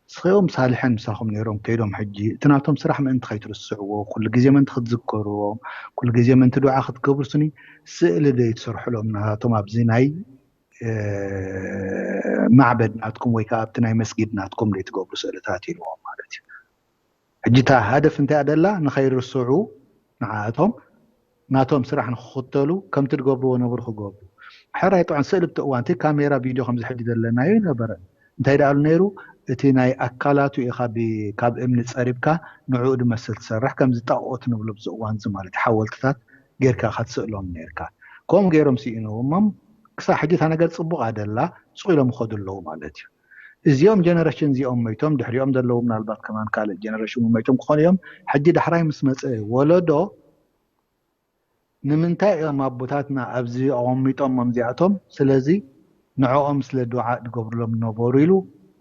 ንስኺኦም ሳልሐን ምሳኹም ነይሮም፣ ከይዶም ሕጂ እቲ ናቶም ስራሕ ምእንቲ ከይትርስዕዎ፣ ኩሉ ግዜ ምእንቲ ክትዝከርዎም፣ ኩሉ ግዜ ምእንቲ ዱዓ ክትገብሩ ስኒ ስእሊ ደይትሰርሑሎም ናቶም ኣብዚ ናይ፣ እ፣ ማዕበድ ናትኩም ወይ ከዓ ኣብቲ ናይ መስጊድ ናትኩም ደይትገብሩ ስእልታት ኢልዎም ማለት እዩ። ሕጂ እታ ሃደፍ እንታይ እያ ደላ? ንኸይርስዑ ንዓኣቶም ናቶም ስራሕ ንክኽተሉ ከምቲ ዝገብርዎ ነበሩ ክገብሩ። ሕራይ ጥዑም ስእሊ ብቲ እዋን እቲ ካሜራ ቪድዮ ከምዚ ሕጂ ዘለናዮ ይነበረን። እንታይ ደኣሉ ነይሩ? እቲ ናይ ኣካላቱ ኢኻ ብ-፣ ካብ እምኒ ጸሪብካ ንዕኡ ድመስል ትሰርሕ፣ ከምዚ ጣኦት ንብሎ ብዚ እዋን እዚ ማለት እዩ። ሓወልትታት ጌርካ ኢኻ ትስእሎም ነይርካ። ከምኡ ገይሮም ስኢንዎም እሞ ክሳብ ሕጂ እታ ነገር ጽቡቕ ኣደላ፣ ስቕ ኢሎም ይኸዱ ኣለዉ ማለት እዩ። እዚኦም ጀነሬሽን እዚኦም መይቶም፣ ድሕሪኦም ዘለዉ ምናልባት ከማን ካልእ ጀነሬሽን እውን መይቶም ክኾኑ እዮም። ሕጂ ዳሕራይ ምስ መጸ ወለዶ ንምንታይ እዮም ኣቦታትና ኣብዚ ኣቐሚጦሞም እዚኣቶም? ስለዚ ንዕኦም ስለ ዱዓ ዝገብሩሎም ነበሩ ኢሉ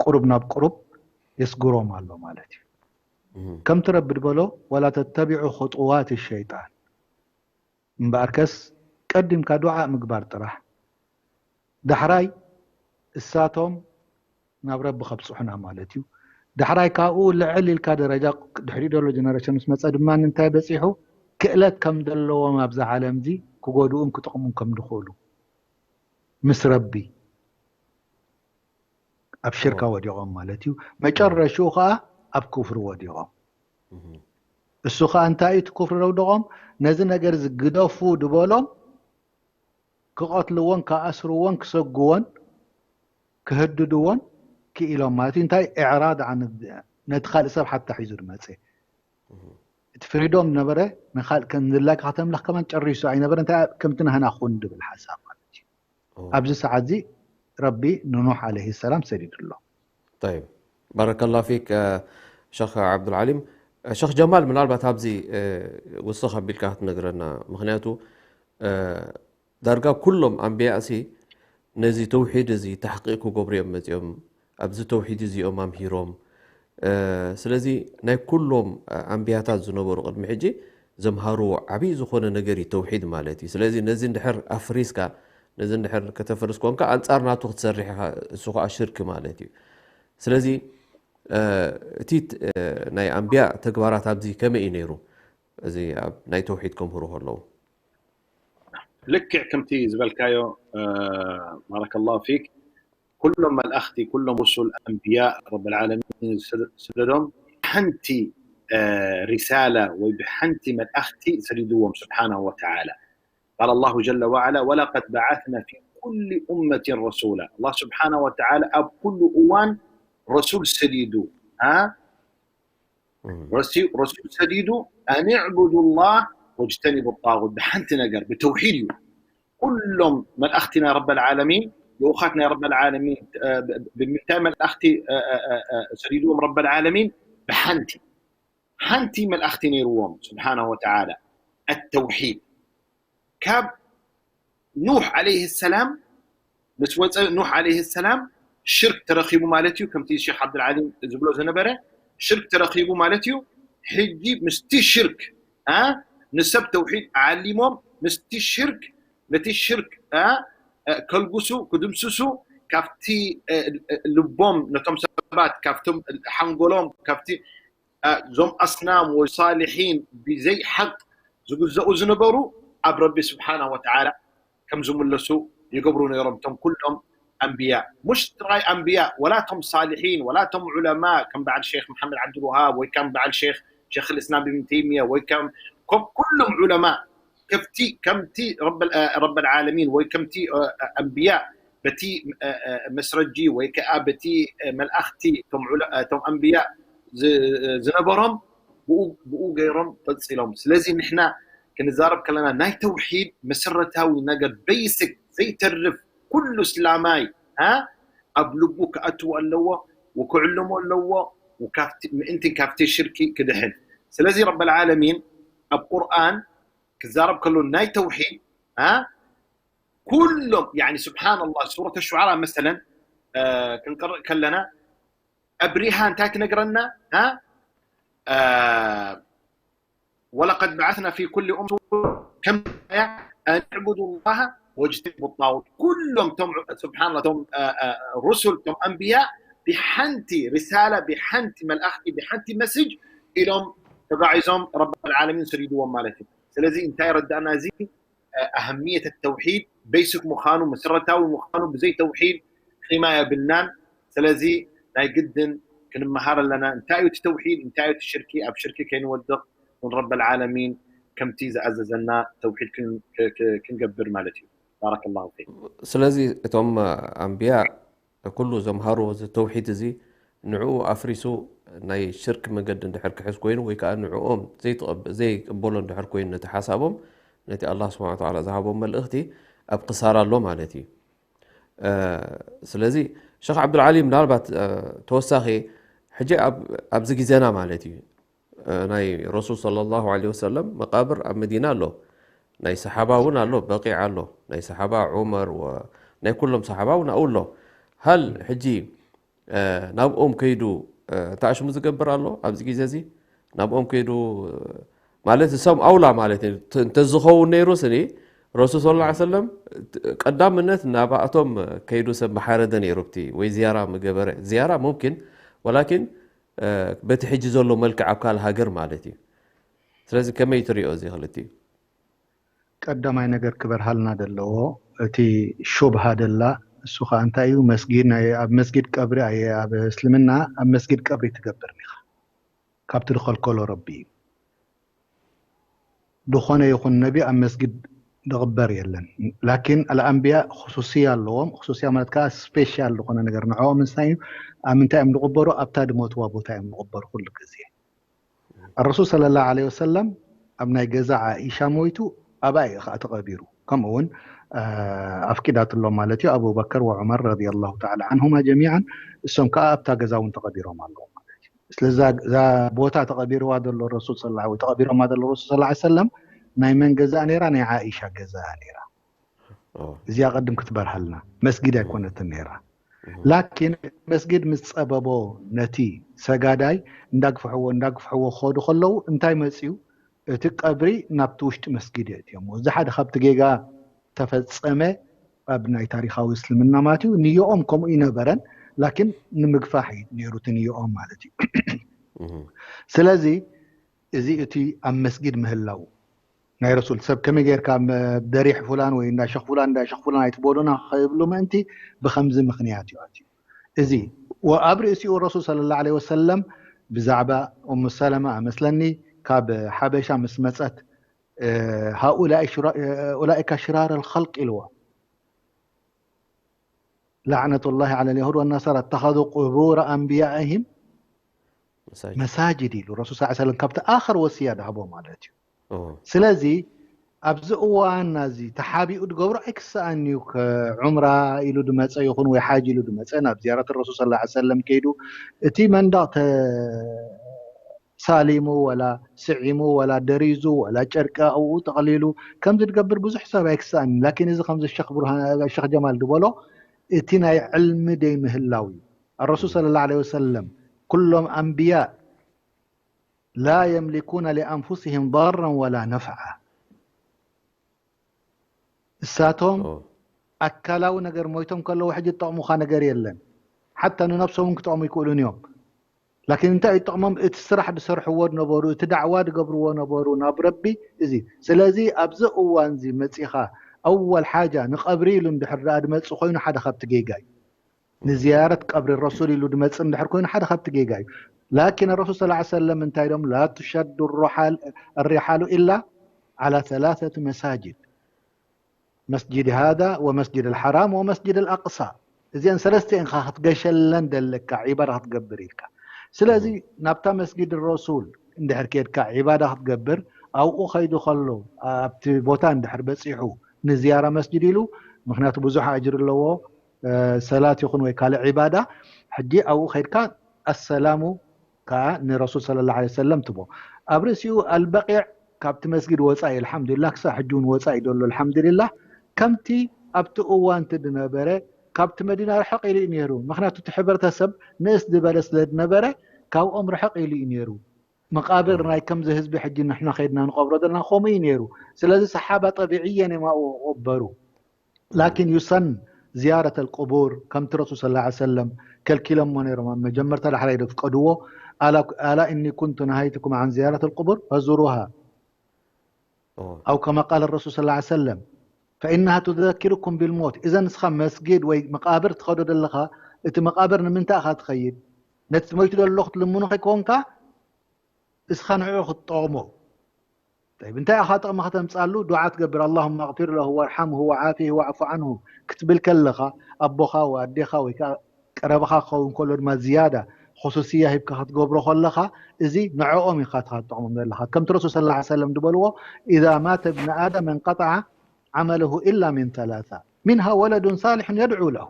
ቁሩብ ናብ ቁሩብ የስግሮም ኣሎ ማለት እዩ። እም። ከምቲ ረቢ ዝበሎ፣ "ወላ ተተቢዑ ኹጡዋት ሸይጣን"፣ እምበኣርከስ ቀዲምካ ዱዓ ምግባር ጥራሕ። ዳሕራይ እሳቶም ናብ ረቢ ከብጽሑና ማለት እዩ። ዳሕራይ ካብኡ ልዕል ኢልካ ደረጃ ድሕሪኡ ዘሎ ጀነሬሽን ምስ መጸ ድማ እንታይ በጺሑ ክእለት ከም ዘለዎም ኣብዛ ዓለም እዚ ክጎድኡን ክጠቕሙን ከም ዝኽእሉ ምስ ረቢ ኣብ ሽርካ እዎ። ወዲቖም ማለት እዩ። መጨረሽኡ ከኣ ኣብ ክፍሪ ወዲቖም። እህ። እሱ ከኣ እንታይ እዩ እቲ ክፍሪ ዘውደቖም? ነዚ ነገር እዚ ግደፉ ድበሎም ክቐትልዎን ክኣስርዎን ክሰግዎን ክህድድዎን ክኢሎም ማለት እዩ። እንታይ? ኢዕራድ ዓን ነቲ ካልእ ሰብ ሓታ ሒዙ ዝመጸ። እህ። እቲ ፍሪዶም ነበረ ንኻልእ ከም ዝላካ ከተምለኽ ከማን ጨሪሱ ኣይነበረ። እንታይ? ከምቲ ናህና ኩን ድብል ሓሳብ ማለት እዩ። ኦ። ኣብዚ ሰዓት እዚ ረቢ ንኑሕ ዓለይሂ ሰላም ሰዲዱ ኣሎ። ጠይብ። ባረከላሁ ፊክ፣ እ፣ ሸኽ ዓብዱልዓሊም። እ፣ ሸኽ ጀማል፣ ምናልባት ኣብዚ፣ እ፣ ውስኽ ኣቢልካ ክትነግረና። ምኽንያቱ፣ እ፣ ዳርጋ ኩሎም ኣንብያእሲ ነዚ ተውሒድ እዚ ተሕቂቕ ክገብሩ እዮም መጺኦም። ኣብዚ ተውሒድ እዚኦም ኣምሂሮም። እ፣ ስለዚ ናይ ኩሎም፣ እ፣ ኣንብያታት ዝነበሩ ቅድሚ ሕጂ ዘምሃርዎ ዓብዪ ዝኾነ ነገር እዩ ተውሒድ ማለት እዩ። ስለዚ ነዚ እንድሕር ኣፍሪስካ፣ ነዚ እንድሕር ከተፍርስ ኮንካ፣ ኣንጻር ናቱ ክትሰርሕ ኢኻ፣ እሱ ኸኣ ሽርክ ማለት እዩ። ስለዚ፣ እ፣ እቲ ት-፣ እ፣ ናይ ኣንብያ ተግባራት ኣብዚ ከመይ እዩ ነይሩ? እዚ ኣብ ናይ ተውሒድ ከምህሩ ከለዉ። ልክዕ ከምቲ ዝበልካዮ፣ እ፣ ባረከላሁ ፊክ፣ ኩሎም መልኣኽቲ፣ ኩሎም ሩሱል ኣንብያ ረብል ዓለሚን ዝሰደ-፣ ዝሰደዶም ሓንቲ፣ እ፣ ሪሳላ ወይ ብሓንቲ መልኣኽቲ ሰዲድዎም ስብሓነሁ ወተዓላ። ቃለ ላሁ ጀለ ወዓላ፣ "ወለቀድ በዓትና ፊ ኩሊ ኡመቲን ረሱላ።" ኣላህ ስብሓነሁ ወተዓላ ኣብ ኩሉ እዋን ረሱል ሰዲዱ፣ እ፣ እም። ረሲ-፣ ረሱል ሰዲዱ፣ "ኣን ዕቡዱ ላህ ወጅተኒቡ ጣጉት"፣ ብሓንቲ ነገር፣ ብተውሒድ እዩ። ኩሎም መልኣኽቲ ናይ ረበል ዓለሚን ልኡኻት ናይ ረበል ዓለሚን ብምንታይ መልእኽቲ ሰዲድዎም ረበል ዓለሚን? ብሓንቲ ሓንቲ መልእኽቲ ነይርዎም ስብሓነሁ ወተዓላ። ኣተውሒድ ካብ ኑሕ ዓለይህ ሰላም ምስ ወፀ፣ ኑሕ ዓለይህ ሰላም ሽርክ ተረኺቡ ማለት እዩ። ከምቲ ሼክ ዓብዱልዓሊም ዝብሎ ዝነበረ ሽርክ ተረኺቡ ማለት እዩ። ሕጂ ምስቲ ሽርክ ንሰብ ተውሒድ ዓሊሞም ምስቲ ሽርክ ነቲ ሽርክ ከልጉሱ ክድምስሱ ካብቲ ልቦም ነቶም ሰባት ካብቶም ሓንጎሎም ካብቲ እዞም ኣስናም ወይ ሳልሒን ብዘይ ሓቅ ዝግዘኡ ዝነበሩ ኣብ ረቢ ስብሓና ወተዓላ ከም ዝምለሱ ይገብሩ ነይሮም። እቶም ኩሎም ኣንብያ ሙሽ ጥራይ ኣንብያ ወላ ቶም ሳልሒን ወላ ቶም ዑለማ ከም በዓል ሼክ መሓመድ ዓብዱልውሃብ ወይ ከም በዓል ሼክ ሼክ ልእስላም ብን ተይሚያ ወይ ከም ኩሎም ዑለማ ከፍቲ ከምቲ ረበል ዓለሚን ወይ ከምቲ ኣንብያ በቲ መስረጂ ወይ ከዓ በቲ መልኣኽቲ እቶም ኣንብያ ዝነበሮም ብኡ ገይሮም ቀፂሎም። ስለዚ ንሕና ክንዛረብ ከለና ናይ ተውሒድ መሰረታዊ ነገር በይስክ ዘይተርፍ ኩሉ እስላማይ ኣብ ልቡ ክኣትዎ ኣለዎ ወክዕልሞ ኣለዎ ምእንቲ ካብቲ ሽርኪ ክድሕን። ስለዚ ረበል ዓለሚን ኣብ ቁርኣን ክዛረብ ከሎ ናይ ተውሒድ ኩሎም ስብሓንላህ ሱረት ሹዓራ መሰለን ክንቀርእ ከለና ኣብሪሃ እንታይ ትነግረና? ወለቀድ በዓትና ፊ ኩል ኡም ከም ኣንዕቡዱ ላሃ ወጅተኒቡ ጣጉት ኩሎም ስብሓንላ ቶም ሩሱል ቶም ኣንብያ ብሓንቲ ሪሳላ ብሓንቲ መልኣኽቲ ብሓንቲ መስጅ ኢሎም ተጋዒዞም ረበል ዓለሚን ስሪድዎም ማለት እዩ። ስለዚ እንታይ ረዳእና እዚ ኣህምየት ተውሒድ በይስክ ምዃኑ መሰረታዊ ምዃኑ ብዘይ ተውሒድ ቂማ የብልናን። ስለዚ ናይ ግድን ክንመሃር ኣለና እንታይ እዩ እቲ ተውሒድ እንታይ እዩ እቲ ሽርኪ ኣብ ሽርኪ ከይንወድቕ ንረበል ዓለሚን ከምቲ ዝኣዘዘና ተውሒድ ክንገብር ማለት እዩ። ባረከላሁ ፊክ። ስለዚ እቶም ኣንብያ ኩሉ ዘምሃርዎ እዚ ተውሒድ እዚ ንዕኡ ኣፍሪሱ ናይ ሽርክ መገዲ እንድሕር ክሕዝ ኮይኑ ወይ ከዓ ንዕኦም ዘይቅበሎ እንድሕር ኮይኑ ነቲ ሓሳቦም ነቲ ኣላህ ስብሓን ወተዓላ ዝሃቦም መልእኽቲ ኣብ ክሳራ ኣሎ ማለት እዩ። ስለዚ ሸኽ ዓብዱልዓሊ ምናልባት ተወሳኺ ሕጂ ኣብዚ ግዜና ማለት እዩ ናይ ረሱል ሰለላሁ ዐለይሂ ወሰለም መቃብር ኣብ መዲና ኣሎ፣ ናይ ሰሓባ እውን ኣሎ፣ በቂዕ ኣሎ፣ ናይ ሰሓባ ዑመር ናይ ኩሎም ሰሓባ እውን ኣብኡ ኣሎ። ሃል ሕጂ ናብኦም ከይዱ እንታይ ሽሙ ዝገብር ኣሎ ኣብዚ ግዜ እዚ ናብኦም ከይዱ ማለት እሶም ኣውላ ማለት እዩ። እንተዝኸውን ነይሩ ስኒ ረሱል ሰለላሁ ዐለይሂ ወሰለም ቀዳምነት ናባእቶም ከይዱ ሰብ መሓረደ ነይሩ ብቲ ወይ ዝያራ ምገበረ ዝያራ ሙምኪን ወላኪን በቲ ሕጂ ዘሎ መልክዕ ኣብ ካልእ ሃገር ማለት እዩ። ስለዚ ከመይ ትሪኦ እዚ ክልቲኡ? ቀዳማይ ነገር ክበርሃልና ዘለዎ እቲ ሹብሃ ደላ እሱ ከዓ እንታይ እዩ መስጊድ ናይ ኣብ መስጊድ ቀብሪ ኣየ ኣብ እስልምና ኣብ መስጊድ ቀብሪ ትገብር ኒኻ ካብቲ ዝኸልከሎ ረቢ እዩ ዝኾነ ይኹን ነቢ ኣብ መስጊድ ዝቕበር የለን ላኪን ኣልኣንብያ ክሱስያ ኣለዎም ክሱስያ ማለት ከዓ ስፔሻል ዝኾነ ነገር ንዕኦም እንታይ እዩ ኣብ ምንታይ እዮም ዝቕበሩ ኣብታ ዝሞትዋ ቦታ እዮም ዝቕበሩ ኩሉ ግዜ الرسول صلى الله عليه وسلم ኣብ ናይ ገዛ ዓኢሻ ሞይቱ ኣብኣ እዩ ከዓ ተቐቢሩ ከምኡ እውን ኣፍቂዳትሎም ማለት እዩ ኣቡበከር ወዑመር ረዲ ላሁ ተዓላ ዓንሁማ ጀሚዓን እሶም ከዓ ኣብታ ገዛ እውን ተቐቢሮም ኣለዉ ማለት እዩ ስለዚ እዛ ቦታ ተቐቢርዋ ዘሎ ረሱል ስ ወይ ተቐቢሮማ ዘሎ ረሱል ስ ሰለም ናይ መን ገዛ ነይራ ናይ ዓኢሻ ገዛ ነይራ እዚኣ ቅድም ክትበርሃልና መስጊድ ኣይኮነትን ነይራ ላኪን መስጊድ ምስ ፀበቦ ነቲ ሰጋዳይ እንዳግፍሕዎ እንዳግፍሕዎ ክኸዱ ከለዉ እንታይ መፅዩ እቲ ቀብሪ ናብቲ ውሽጢ መስጊድ የእትዮሞ እዚ ሓደ ካብቲ ጌጋ ተፈፀመ ኣብ ናይ ታሪካዊ እስልምና ማለት እዩ ንየኦም ከምኡ ይነበረን ላኪን ንምግፋሕ እዩ ነይሩ እቲ ንየኦም ማለት እዩ ስለዚ እዚ እቲ ኣብ መስጊድ ምህላው ናይ ረሱል ሰብ ከመይ ጌርካ ደሪሕ ፉላን ወይ እንዳ ሸኽ ፉላን እንዳ ሸኽ ፉላን ኣይትበሉና ከይብሉ ምእንቲ ብኸምዚ ምኽንያት እዩ ኣትዩ እዚ ኣብ ርእሲኡ ረሱል صلى الله عليه وسلم ብዛዕባ ኡሙ ሰለማ መስለኒ ካብ ሓበሻ ምስ መፀት ኡላኢካ ሽራር الخلق ኢልዋ لعنة الله على اليهود والنصارى اتخذوا قبور أنبيائهم مساجد ኢሉ ረሱል صلى الله عليه وسلم ካብቲ ኣኸር ወስያ ድሃቦ ማለት እዩ ስለዚ ኣብዚ እዋን ናዚ ተሓቢኡ ድገብሮ ኣይክሰኣን እዩ። ከዑምራ ኢሉ ድመፀ ይኹን ወይ ሓጅ ኢሉ ድመፀ ናብ ዝያረት ረሱል ሰለላሁ ዐለይሂ ወሰለም ከይዱ እቲ መንደቕ ተሳሊሙ ወላ ስዒሙ ወላ ደሪዙ ወላ ጨርቂ ኣብኡ ጠቕሊሉ ከምዚ ድገብር ብዙሕ ሰብ ኣይክሰኣን እዩ። ላኪን እዚ ከምዚ ሸኽ ብርሃን ሸኽ ጀማል ድበሎ እቲ ናይ ዕልሚ ደይምህላው እዩ። الرسول صلى الله عليه وسلم كلهم أنبياء لا يملكون لأنفسهم ضرا ولا نفعا እሳቶም ኣካላዊ ነገር ሞይቶም ከለዉ ሕጂ ዝጠቕሙኻ ነገር የለን። ሓታ ንነብሶም እውን ክጠቕሙ ይክእሉን እዮም። ላኪን እንታይ ይጠቕሞም? እቲ ስራሕ ዝሰርሕዎ ነበሩ፣ እቲ ዳዕዋ ዝገብርዎ ነበሩ ናብ ረቢ። እዚ ስለዚ ኣብዚ እዋን እዚ መፂኻ ኣወል ሓጃ ንቐብሪ ኢሉ እንድሕር ደኣ ድመፅእ ኮይኑ ሓደ ካብቲ ጌጋ እዩ። ንዝያረት ቀብሪ ረሱል ኢሉ ድመፅእ እንድሕር ኮይኑ ሓደ ካብቲ ጌጋ እዩ። ላኪን ረሱል ሰለላሁ ዐለይሂ ወሰለም እንታይ ኢሎም? لا تشد الرحال الرحال إلا على ثلاثة مساجد مسجد هذا ومسجد الحرام ومسجد الأقصى እዚአን ሰለስተ ኢኻ ክትገሸለን ደለካ ዒባዳ ክትገብር ኢልካ። ስለዚ ናብታ መስጊድ ረሱል እንድሕር ከድካ ዒባዳ ክትገብር ኣብኡ ከይዱ ከሎ ኣብቲ ቦታ እንድሕር በፂሑ ንዝያራ መስጅድ ኢሉ ምክንያቱ ብዙሕ ኣጅር ኣለዎ ሰላት ይኹን ወይ ካልእ ዒባዳ ሕጂ ኣብኡ ከይድካ ኣሰላሙ ከዓ ንረሱል صلى الله عليه وسلم ትቦ ኣብ ርእሲኡ ኣልበቂዕ ካብቲ መስጊድ ወፃኢ ኣልሓምዱሊላህ ክሳብ ሕጂ እውን ወፃኢ ደሎ ኣልሓምዱሊላህ ከምቲ ኣብቲ እዋንቲ ድነበረ ካብቲ መዲና ርሕቕ ኢሉ እዩ ነይሩ ምክንያቱ እቲ ሕብረተሰብ ንእስ ዝበለ ስለ ድነበረ ካብኦም ርሕቕ ኢሉ እዩ ነይሩ መቃብር ናይ ከምዚ ህዝቢ ሕጂ ንሕና ከይድና ንቐብሮ ዘለና ከምኡ እዩ ነይሩ ስለዚ ሰሓባ ጠቢዕየን እዮም ኣብኡ ቀበሩ ላኪን ዩሰን ዝያረት ኣልቁቡር ከምቲ ረሱል ስለ ላ ሰለም ከልኪሎሞ ነይሮም ኣብ መጀመርታ ዳሕራይ ዶ ፍቀድዎ ኣላ እኒ ኩንቱ ነሃይትኩም ዓን ዝያረት ኣልቁቡር ፈዙሩሃ ኣው ከማ ቃል ረሱል ስለ ላ ሰለም ፈኢናሃ ቱዘኪሩኩም ቢልሞት እዘ ንስኻ መስጊድ ወይ መቃብር ትኸዶ ዘለኻ እቲ መቃብር ንምንታይ ኢኻ ትኸይድ ነቲ ሞይቱ ዘሎ ክትልምኖ ከይኮንካ እስኻ ንዕኡ ክትጠቕሞ እንታይ ኢኻ ጥቕሚ ከተምፅኣሉ ዱዓ ትገብር ኣላሁመ ኣግፊር ለሁ ወርሓምሁ ወዓፊህ ወዕፉ ዓንሁ ክትብል ከለኻ ኣቦኻ ወይ ኣዴኻ ወይ ከዓ ቀረብኻ ክኸውን ከሎ ድማ ዝያዳ ኹሱስያ ሂብካ ክትገብሮ ከለኻ እዚ ንዕኦም ኢኻ ትጠቕሞም ዘለኻ ከምቲ ረሱል ስለ ላ ሰለም ዝበልዎ ኢዛ ማተ ብኒ ኣደም እንቀጠዓ ዓመልሁ ኢላ ሚን ተላታ ሚንሃ ወለዱን ሳሊሑን የድዑ ለሁ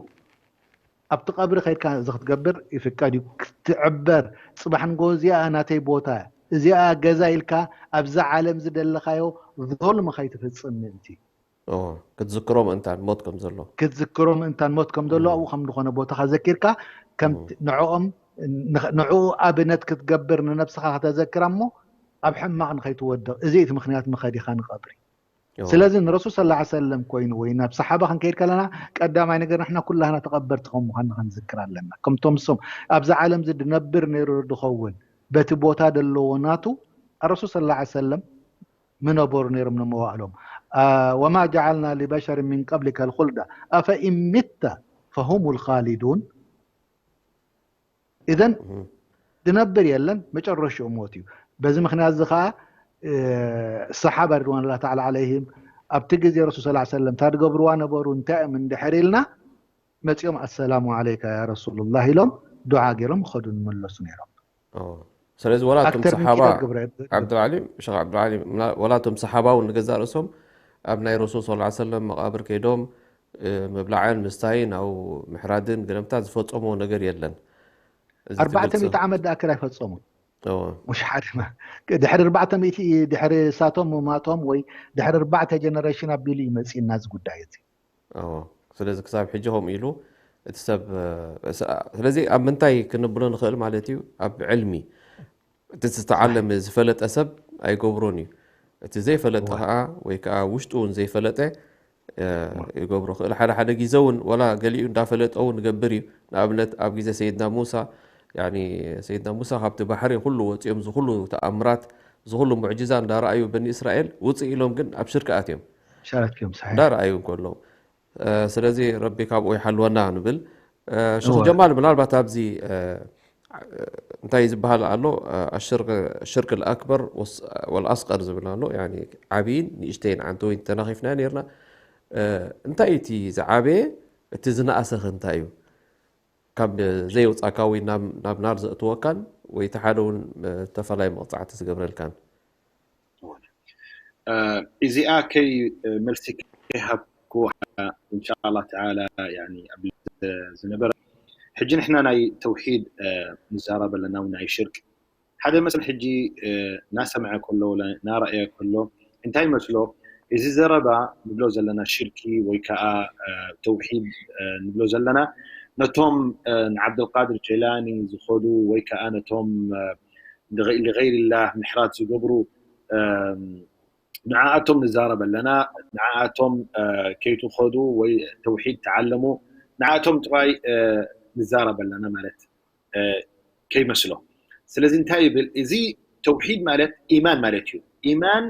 ኣብቲ ቀብሪ ከይድካ እዚ ክትገብር ይፍቀድ እዩ ክትዕበር ፅባሕ ንጎ እዚኣ ናተይ ቦታ እዚኣ ገዛ ኢልካ ኣብዛ ዓለም ዝደለኻዮ ዞልም ከይትፍፅም ምእንቲ ክትዝክሮ ምእንታን ሞት ከም ዘሎ ክትዝክሮ ምእንታን ሞት ከም ዘሎ ኣብኡ ከም ዝኾነ ቦታኻ ዘኪርካ ከም ንዕኦም ንዕኡ ኣብነት ክትገብር ንነብስኻ ከተዘክራ እሞ ኣብ ሕማቕ ንኸይትወድቕ እዚ እቲ ምክንያት መኸዲኻ ንቐብሪ ስለዚ ንረሱል ስለ ላ ሰለም ኮይኑ ወይ ናብ ሰሓባ ክንከይድ ከለና ቀዳማይ ነገር ንሕና ኩላህና ተቐበርቲ ከም ምዃንና ክንዝክር ኣለና ከምቶም እሶም ኣብዚ ዓለም እዚ ድነብር ነይሩ ድኸውን በቲ ቦታ ዘለዎ ናቱ ረሱል ስለ ላ ሰለም ምነበሩ ነይሮም ንመዋእሎም ወማ ጀዓልና ሊበሸር ሚን ቀብሊከ ልኩልዳ ኣፈኢን ሚተ ፈሁም ልካሊዱን እዘን ድነብር የለን መጨረሽኡ ሞት እዩ በዚ ምክንያት እዚ ከዓ ሰሓባ ርድዋን ላ ተዓላ ዓለይህም ኣብቲ ግዜ ረሱል ስለ ሰለም እታ ድገብርዋ ነበሩ እንታይ እዮም እንድሕር ኢልና መፂኦም ኣሰላሙ ዓለይካ ያ ረሱሉላህ ኢሎም ዱዓ ገይሮም ኸዱ ንመለሱ ነይሮም ስለዚ ወላ እቶም ኣክተር ምን ሰሓባ ኪዳ ግብረ- ዓብዱልዓሊም ሸኽ ዓብዱልዓሊም ምና- ወላ እቶም ሰሓባ እውን ንገዛእ ርእሶም ኣብ ናይ ረሱል ስ ሰለም መቃብር ከይዶም ምብላዕን ምስታይን ኣብ ምሕራድን ገለምታት ዝፈፀሞ ነገር የለን። እዚ እቲ ኣርባዕተ ግልፂ- ሚእቲ ዓመት ደኣክል ኣይፈፀሙን። እዎ። ሙሽ ሓደ ማ- ድሕሪ ኣርባዕተ ሚእቲ ድሕሪ ሳቶም ሙማቶም ወይ ድሕሪ ኣርባዕተ ጀነሬሽን ኣቢሉ እዩ መፂእና እዚ ጉዳይ እዚ። እዎ። ስለዚ ክሳብ ሕጂ ከምኡ ኢሉ እቲ ሰብ እ፣ ስ- ስለዚ ኣብ ምንታይ ክንብሎ ንኽእል ማለት እዩ? ኣብ ዕልሚ እቲ ዝተዓለመ ዝፈለጠ ሰብ ኣይገብሮን እዩ። እቲ ዘይፈለጠ እዋ። ከዓ ወይ ከዓ ውሽጡ እውን ዘይፈለጠ እ፣ ይገብሮ። ክእል ሓደ ሓደ ግዜ እውን ወላ ገሊኡ እንዳፈለጠ እውን ይገብር እዩ። ንኣብነት ኣብ ግዜ ሰይድና ሙሳ ያኒ ሰይድና ሙሳ ካብቲ ባሕሪ ኩሉ ወፂኦም ዝኩሉ ተኣምራት ዝኩሉ ሙዕጅዛ እንዳረኣዩ በኒ እስራኤል ውፅእ ኢሎም ግን ኣብ ሽርክ ኣትዮም ሸረትዮም ሰሒሕ እንዳረኣዩ እንከሎ እ፣ ስለዚ ረቢ ካብኡ ይሓልወና ንብል። እ፣ ሽኽ እወ። ጀማል ምናልባት ኣብዚ እ፣ እንታይ ዝበሃል ኣሎ እ፣ ኣሽርክ ሽርክ ኣልኣክበር ወስ- ወልኣስቀር ዝብል ኣሎ ያኒ ዓብይን ንእሽተይን ዓንተወይን ተናኺፍና ነርና እ፣ እንታይ እቲ ዝዓበየ እቲ ዝነኣሰኸ እንታይ እዩ ካብ ዘየውፃካ ወይ ናብ ናብ ናር ዘእትወካን ወይ እቲ ሓደ እውን እ፣ ተፈላይ መቕፃዕቲ ዝገብረልካን እዚኣ ከይ መልሲ ከይሃብኩ እንሻላ ተዓላ ኣብ ዝነበረ ሕጂ ንሕና ናይ ተውሒድ ንዛረብ ኣለና፣ ናይ ሽርክ ሓደ መስል ሕጂ ናሰምዐ ከሎ ናረእየ ከሎ እንታይ መስሎ እዚ ዘረባ ንብሎ ዘለና ሽርኪ ወይ ከዓ ተውሒድ ንብሎ ዘለና ነቶም ንዓብደልቃድር ጀላኒ ዝኸዱ ወይ ከዓ ነቶም ንغይርላህ ምሕራት ዝገብሩ ንዓኣቶም ንዛረብ ኣለና። ንዓኣቶም ከይትኸዱ ወይ ተውሒድ ተዓለሙ ንዓኣቶም ጥራይ ንዛረብ ኣለና ማለት ከይመስሎ። ስለዚ እንታይ ይብል? እዚ ተውሒድ ማለት ኢማን ማለት እዩ። ኢማን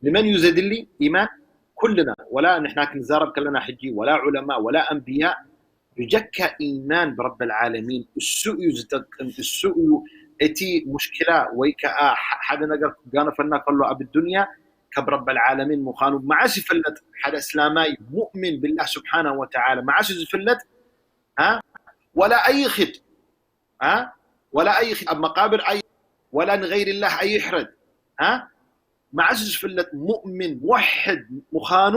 ንመን እዩ ዘድሊ? ኢማን ኩልና ወላ ንሕና ክንዛረብ ከለና ሕጂ ወላ ዑለማ ወላ ኣንብያ ብጀካ ኢማን ብረብ ዓለሚን እሱ እዩ ዝጠቅም። እሱ እዩ እቲ ሙሽኪላ ወይ ከዓ ሓደ ነገር ክጋነፈና ከሎ ኣብ ዱንያ ካብ ረብ ዓለሚን ምዃኑ መዓስ ይፍለጥ? ሓደ እስላማይ ሙእሚን ብላህ ስብሓናሁ ወተዓላ መዓስ እዩ ዝፍለጥ? ወላ ኣይኽድ ወላ ኣይኽድ ኣብ መቃብር ኣይ ወላ ንገይርላህ ኣይሕረድ። መዓስ ዝፍለጥ ሙእሚን ሙወሕድ ምዃኑ?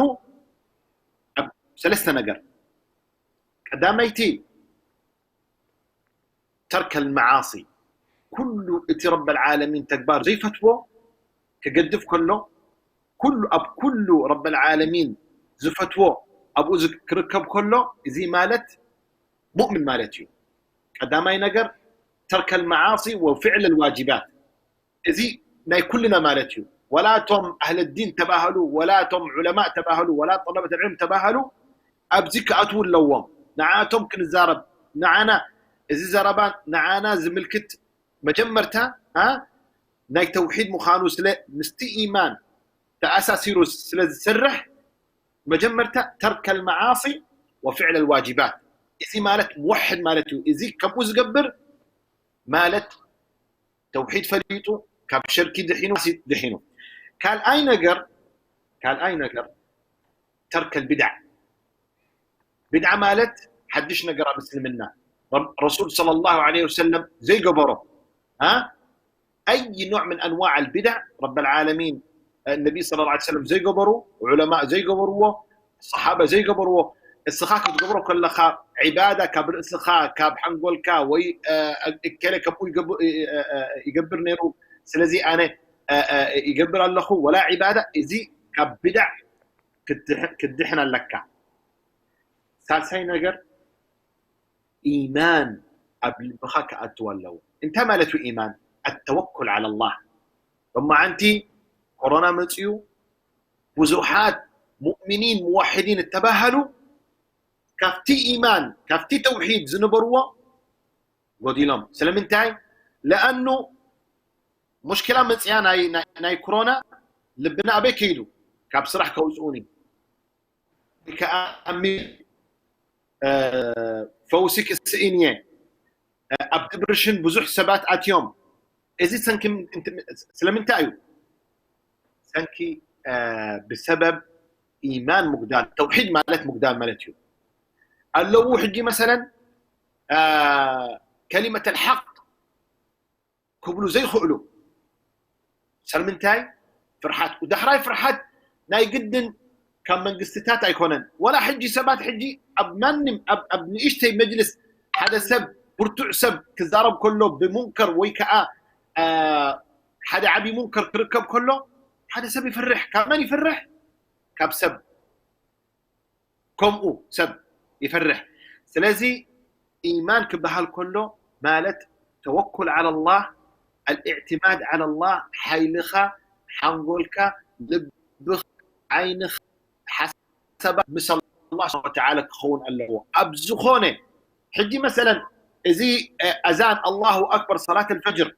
ኣብ ሰለስተ ነገር። ቀዳመይቲ ተርከል መዓሲ፣ ኩሉ እቲ ረብ ዓለሚን ተግባር ዘይፈትዎ ክገድፍ ከሎ፣ ኩሉ ኣብ ኩሉ ረብ ዓለሚን ዝፈትዎ ኣብኡ ክርከብ ከሎ፣ እዚ ማለት ሙእምን ማለት እዩ። ቀዳማይ ነገር ተርከል መዓሲ ወፍዕል ልዋጅባት፣ እዚ ናይ ኩልና ማለት እዩ። ወላ እቶም ኣህለ ዲን ተባህሉ፣ ወላ እቶም ዑለማእ ተባህሉ፣ ወላ ጠለበት ዕልም ተባህሉ ኣብዚ ክኣትዉ ኣለዎም። ንዓቶም ክንዛረብ ንዓና እዚ ዘረባ ንዓና ዝምልክት መጀመርታ ናይ ተውሒድ ምዃኑ ስለ ምስቲ ኢማን ተኣሳሲሩ ስለ ዝሰርሕ መጀመርታ ተርከል መዓሲ ወፍዕል ልዋጅባት፣ እዚ ማለት ሙወሕድ ማለት እዩ። እዚ ከምኡ ዝገብር ማለት ተውሒድ ፈሊጡ ካብ ሽርኪ ድሒኑ ድሒኑ። ካልኣይ ነገር ካልኣይ ነገር ተርከል ቢድዓ። ቢድዓ ማለት ሓድሽ ነገር ኣብ እስልምና ረሱል ሰለላሁ ዐለይሂ ወሰለም ዘይገበሮ። ኣይ ኖዕ ምን ኣንዋዕ ኣልቢድዕ ረብ ዓለሚን ነቢ ስለ ላ ሰለም ዘይገበሩ፣ ዑለማእ ዘይገበርዎ፣ ሰሓበ ዘይገበርዎ፣ እስኻ ክትገብሮ ከለኻ ዒባዳ ካብ ርእስኻ ካብ ሓንጎልካ ወይ እከለ ከምኡ ይገብር ነይሩ ስለዚ ኣነ ይገብር ኣለኹ ወላ ዒባዳ፣ እዚ ካብ ቢድዕ ክትድሕን ኣለካ። ሳልሳይ ነገር ኢማን ኣብ ልብኻ ክኣትው ኣለዎ። እንታይ ማለት እዩ ኢማን? ኣተወኩል ዓላ ላህ። ሎማዓንቲ ኮሮና መፅዩ፣ ብዙሓት ሙእሚኒን ሙዋሕዲን እተባሃሉ ካብቲ ኢማን ካብቲ ተውሒድ ዝነበርዎ ጎዲሎም። ስለምንታይ? ለኣኑ ሙሽኪላ መፅያ ናይ ኮሮና ልብና ኣበይ ከይዱ? ካብ ስራሕ ከውፅኡኒ ከኣሚ ፈውሲ ክስእን እየ። ኣብ ድብርሽን ብዙሕ ሰባት ኣትዮም። እዚ ሰንኪ ስለምንታይ እዩ? ሰንኪ ብሰበብ ኢማን ምጉዳል፣ ተውሒድ ማለት ምጉዳል ማለት እዩ። ኣለዉ ሕጂ መሰለን ከሊመት ኣልሓቅ ክብሉ ዘይኽእሉ። ሰልምንታይ? ፍርሓት። ዳሕራይ ፍርሓት ናይ ግድን ካብ መንግስትታት ኣይኮነን። ወላ ሕጂ ሰባት ሕጂ ኣብ ማንም ኣብ ንእሽተይ መጅልስ ሓደ ሰብ ብርቱዕ ሰብ ክዛረብ ከሎ ብሙንከር ወይ ከዓ ሓደ ዓብዪ ሙንከር ክርከብ ከሎ ሓደ ሰብ ይፍርሕ። ካብ መን ይፍርሕ? ካብ ሰብ። ከምኡ ሰብ ይፈርሕ። ስለዚ ኢማን ክበሃል ከሎ ማለት ተወኩል ዓላ ላህ፣ ኣልእዕትማድ ዓላ ላህ፣ ሓይልኻ፣ ሓንጎልካ፣ ልብኻ፣ ዓይንኻ፣ ሓሳባ ምስ ኣላህ ስብሓነ ወተዓላ ክኸውን ኣለዎ። ኣብ ዝኾነ ሕጂ መሰለን እዚ ኣዛን ኣላሁ ኣክበር ሰላት ኣልፈጅር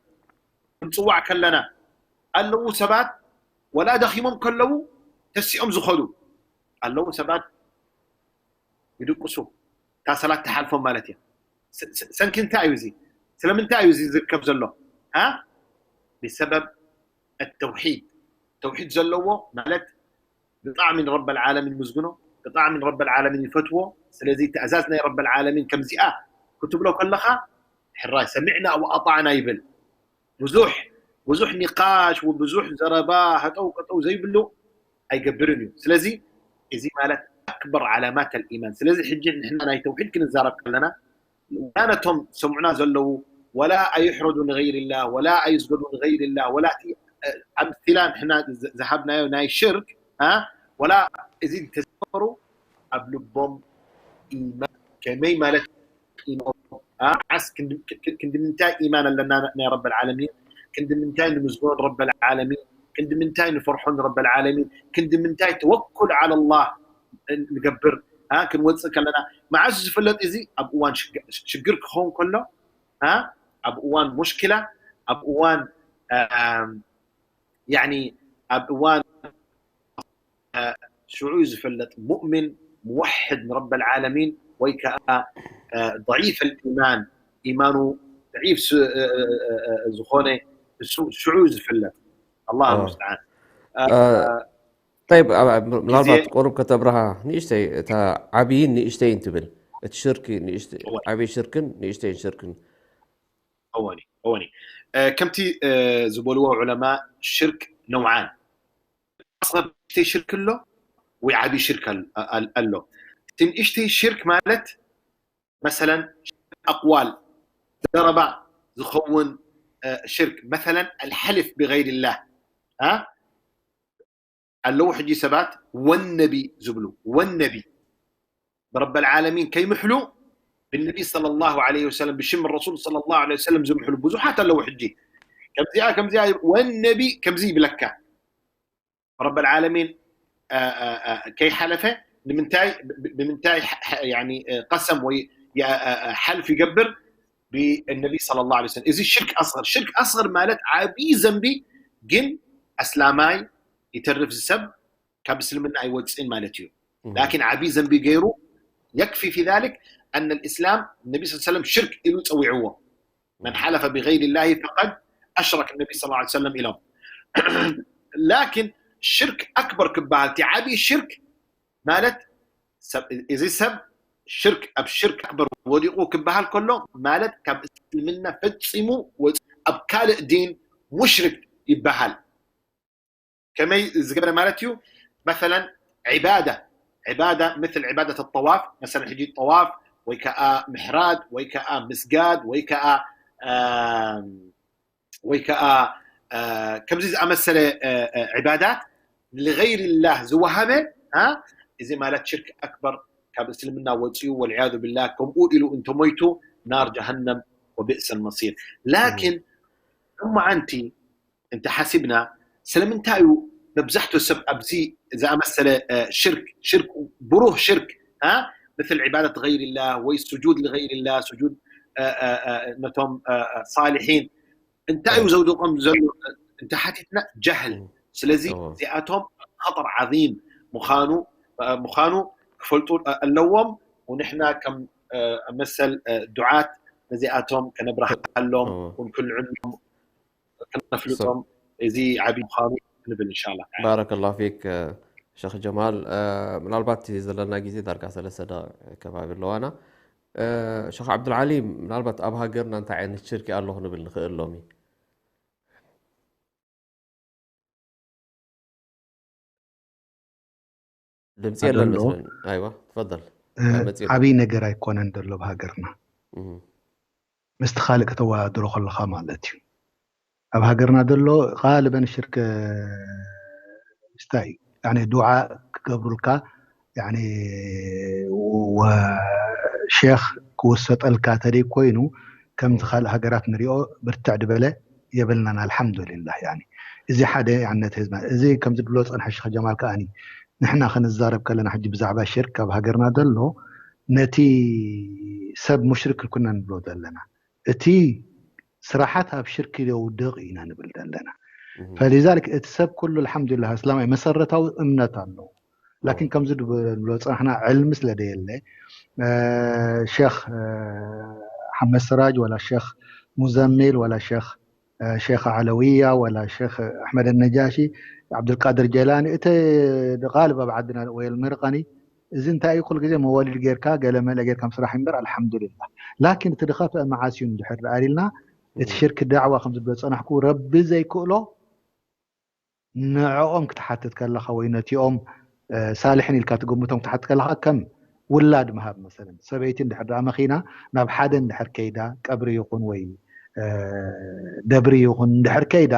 ክንፅዋዕ ከለና ኣለዉ ሰባት ወላ ደኺሞም ከለዉ ተሲኦም ዝኸዱ ኣለዉ ሰባት ይድቅሱ እታ ሰላት ትሓልፎም ማለት እያ። ሰንኪ እንታይ እዩ እዚ? ስለምንታይ እዩ እዚ ዝርከብ ዘሎ? ብሰበብ ተውሒድ ተውሒድ ዘለዎ ማለት ብጣዕሚ ንረብ ዓለሚን ይምስግኖ፣ ብጣዕሚ ንረብ ዓለሚን ይፈትዎ። ስለዚ ትእዛዝ ናይ ረብ ዓለሚን ከምዚኣ ክትብሎ ከለኻ ሕራይ ሰሚዕና ወኣጣዕና ይብል። ብዙሕ ብዙሕ ኒቃሽ ወብዙሕ ዘረባ ሃጠው ቀጠው ዘይብሉ ኣይገብርን እዩ። ስለዚ እዚ ማለት ኣክበር ዓላማት ኣልኢማን። ስለዚ ሕጂ ንሕና ናይ ተውሒድ ክንዛረብ ከለና ዋላ ነቶም ሰምዑና ዘለዉ ወላ ኣይሕረዱ ንገይርላ ወላ ኣይስገዱ ንገይርላ ወላ እቲ ኣምስላ ንሕና ዝሃብናዮ ናይ ሽርክ ወላ እዚ እንተዝፈሩ ኣብ ልቦም ኢማን ከመይ ማለት ኢማን ዓስ ክንዲ ምንታይ ኢማን ኣለና ናይ ረብ ዓለሚን ክንዲ ምንታይ ንምስግኖ ንረብ ዓለሚን ክንዲ ምንታይ ንፈርሖ ንረብ ዓለሚን ክንዲ ምንታይ ተወኩል ዓለ ላህ ንገብር ክንወፅእ ከለና መዓስ ዝፍለጥ እዚ ኣብ እዋን ሽግር ክኸውን ከሎ ኣብ እዋን ሙሽኪላ ኣብ እዋን ያኒ ኣብ እዋን ሽዑ ዝፍለጥ ሙእምን ሙወሕድ ንረብ ዓለሚን ወይ ከዓ ضعيف الإيمان ኢማኑ ضعيف ዝኾነ ሽዑ ዝፍለጥ ኣላህ ሙስተዓን طيب ምናልባት ቁሩብ ከተብርሃ ንእሽተይ እታ ዓብይን ንእሽተይን ትብል እቲ ሽርክ ዓብይ ሽርክን ንእሽተይን ሽርክን እወኒ እወኒ ከምቲ ዝበልዎ ዑለማ ሽርክ ነውዓን ንእሽተይ ሽርክ ኣሎ ወይ ዓብይ ሽርክ ኣሎ እቲ ንእሽተይ ሽርክ ማለት መሰለን ኣቅዋል ዘረባ ዝኸውን ሽርክ መሰለን ኣልሐልፍ ብገይር ላህ ኣለዉ ሕጂ ሰባት ወነቢ ዝብሉ ወነቢ ብረብ ዓለሚን ከይምሕሉ ብነቢ صلى الله عليه وسلم ብሽም ረሱል صلى الله عليه وسلم ዝምሕሉ ብዙሓት ኣለዉ ሕጂ ከምዚኣ ከምዚኣ ወነቢ ከምዚ ይብለካ ረብ ዓለሚን ከይሓለፈ ንምንታይ ብምንታይ ቀሰም ወይ ሓልፍ ይገብር ብነቢ صلى الله عليه وسلم እዚ ሽርክ ኣስር ሽርክ ኣስር ማለት ዓብይ ዘንቢ ግን ኣስላማይ ይተርፍ ዝሰብ ካብ እስልምና ኣይወፅእን ማለት እዩ ላኪን ዓብይ ዘንቢ ገይሩ يكفي في ذلك أن الإسلام النبي صلى الله عليه وسلم ሽርክ ኢሉ ፀዊዕዎ من حلف بغير الله فقد أشرك النبي صلى الله عليه وسلم ኢሎም ላኪን ሽርክ ኣክበር ክበሃል እቲ ዓብይ ሽርክ ማለት እዚ ሰብ ሽርክ ኣብ ሽርክ ኣክበር ወዲቁ ክበሃል ከሎ ማለት ካብ እስልምና ፈፂሙ ወፂኡ ኣብ ካልእ ዲን ሙሽርክ ይበሃል ከመይ ዝገበረ ማለት እዩ መሰለን ዕባዳ ዕባዳ مثل ዕባደት ጠዋፍ መሰለን ሕጂ ጠዋፍ ወይ ከዓ ምሕራድ ወይ ከዓ ምስጋድ ወይ ከዓ ወይ ከዓ ከምዚ ዝኣመሰለ ዕባዳት ንገይር ላህ ዝወሃበ እዚ ማለት ሽርክ ኣክበር ካብ እስልምና ወፅኡ ወልዕያዙ ብላህ ከምኡ ኢሉ እንተሞይቱ ናር ጀሃነም ወብእሰ ልመሲር ላኪን እመዓንቲ እንተ ሓሲብና ስለምንታይ እዩ መብዛሕትኡ ሰብ ኣብዚ ዝኣመሰለ ሽርክ ሽርክ ብሩህ ሽርክ مثل عبادة غير الله ወይ سجود لغير الله سجود ነቶም ሳሊሒን እንታይ እዩ ዘውድቆም ዘሎ እንተ ሓቲትና ጀህል ስለዚ እዚኣቶም خطر عظيم ምዃኑ ምዃኑ ክፈልጡ ኣለዎም ونحن ከም መሰል ዱዓት ነዚኣቶም ከነብርሃሎም ونكلعلهم ከነፍልጦም እዚ ዓብይ ምዃኑ ንብል እንሻላ ባረከላሁ ፊክ ሸኽ ጀማል ምናልባት ዘለና ግዜ ዳርጋ ሰለስተ ደቂቕ ከባቢ ኣለዋና ሸኽ ዓብዱልዓሊ ምናልባት ኣብ ሃገርና እንታይ ዓይነት ሽርኪ ኣሎ ክንብል ንኽእል ሎሚ ድምፂ የለን መስለኒ ኣይዋ ትፈል ዓብይ ነገር ኣይኮነን ዘሎ ብሃገርና ምስቲ ካልእ ከተወዳድሮ ከለካ ማለት እዩ ኣብ ሃገርና ዘሎ ቃልበን ሽርክ ምስታይ እዩ ዱዓ ክገብሩልካ ሸክ ክውሰጠልካ ተደይ ኮይኑ ከምቲ ካልእ ሃገራት ንሪኦ ብርትዕ ድበለ የብልናን ኣልሓምዱሊላህ እዚ ሓደ ነት ህዝብና እዚ ከምዚ ድብሎ ፀንሐ ሽክ ጀማል ከኣ ንሕና ክንዛረብ ከለና ሕጂ ብዛዕባ ሽርክ ኣብ ሃገርና ዘሎ ነቲ ሰብ ሙሽርክ ኩና ንብሎ ዘለና እቲ ስራሓት ኣብ ሽርክ የውድቕ ኢና ንብል ዘለና ፈሊዛልክ እቲ ሰብ ኩሉ ኣልሓምዱሊላህ እስላማይ መሰረታዊ እምነት ኣለዎ ላኪን ከምዚ ድብሎ ፀናሕና ዕልሚ ስለ ደየለ ሸክ ሓመድ ስራጅ ወላ ሸክ ሙዘሚል ወላ ሸክ ሸክ ዓለውያ ወላ ሸክ ኣሕመድ ነጃሺ ዓብዱልቃድር ጀላኒ እቲ ቃልብ ኣብ ዓድና ወይ ኣልመርቀኒ እዚ እንታይ እዩ ኩሉ ግዜ መዋሊድ ጌርካ ገለ መለ ጌርካ ምስራሕ እምበር ኣልሓምዱሊላህ ላኪን እቲ ድኸፍአ መዓስ እዩ እንድሕር ደኣ ኢልና እቲ ሽርክ ዳዕዋ ከም ዝብሎ ዝጸናሕኩ ረቢ ዘይክእሎ ንዕኦም ክትሓትት ከለኻ ወይ ነቲኦም ሳልሕን ኢልካ ትግምቶም ክትሓትት ከለኻ ከም ውላድ ምሃብ መሰለን ሰበይቲ እንድሕር ደኣ መኺና ናብ ሓደ እንድሕር ከይዳ ቀብሪ ይኹን ወይ ደብሪ ይኹን እንድሕር ከይዳ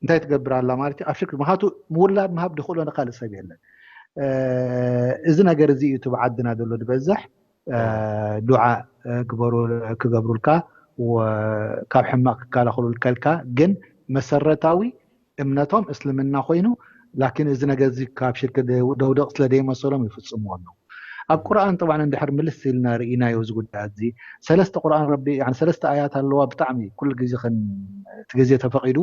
እንታይ ትገብር ኣላ ማለት እዩ ኣብ ሽርክ ምክንያቱ ምውላድ ምሃብ ድኽእሎ ንካልእ ሰብ የለን እዚ ነገር እዚ እዩ ትብ ዓድና ዘሎ ዝበዝሕ ዱዓ ክገብሩልካ ካብ ሕማቕ ክከላኸሉልካ ኢልካ ግን መሰረታዊ እምነቶም እስልምና ኮይኑ ላኪን እዚ ነገር እዚ ካብ ሽርክ ደውደቕ ስለ ደይመሰሎም ይፍጽምዎ ኣለዉ ኣብ ቁርኣን ጠብዓን እንድሕር ምልስ ኢልና ርኢናዮ እዚ ጉዳይ እዚ ሰለስተ ቁርኣን ረቢ ሰለስተ ኣያት ኣለዋ ብጣዕሚ ኩሉ ግዜ እቲ ግዜ ተፈቒዱ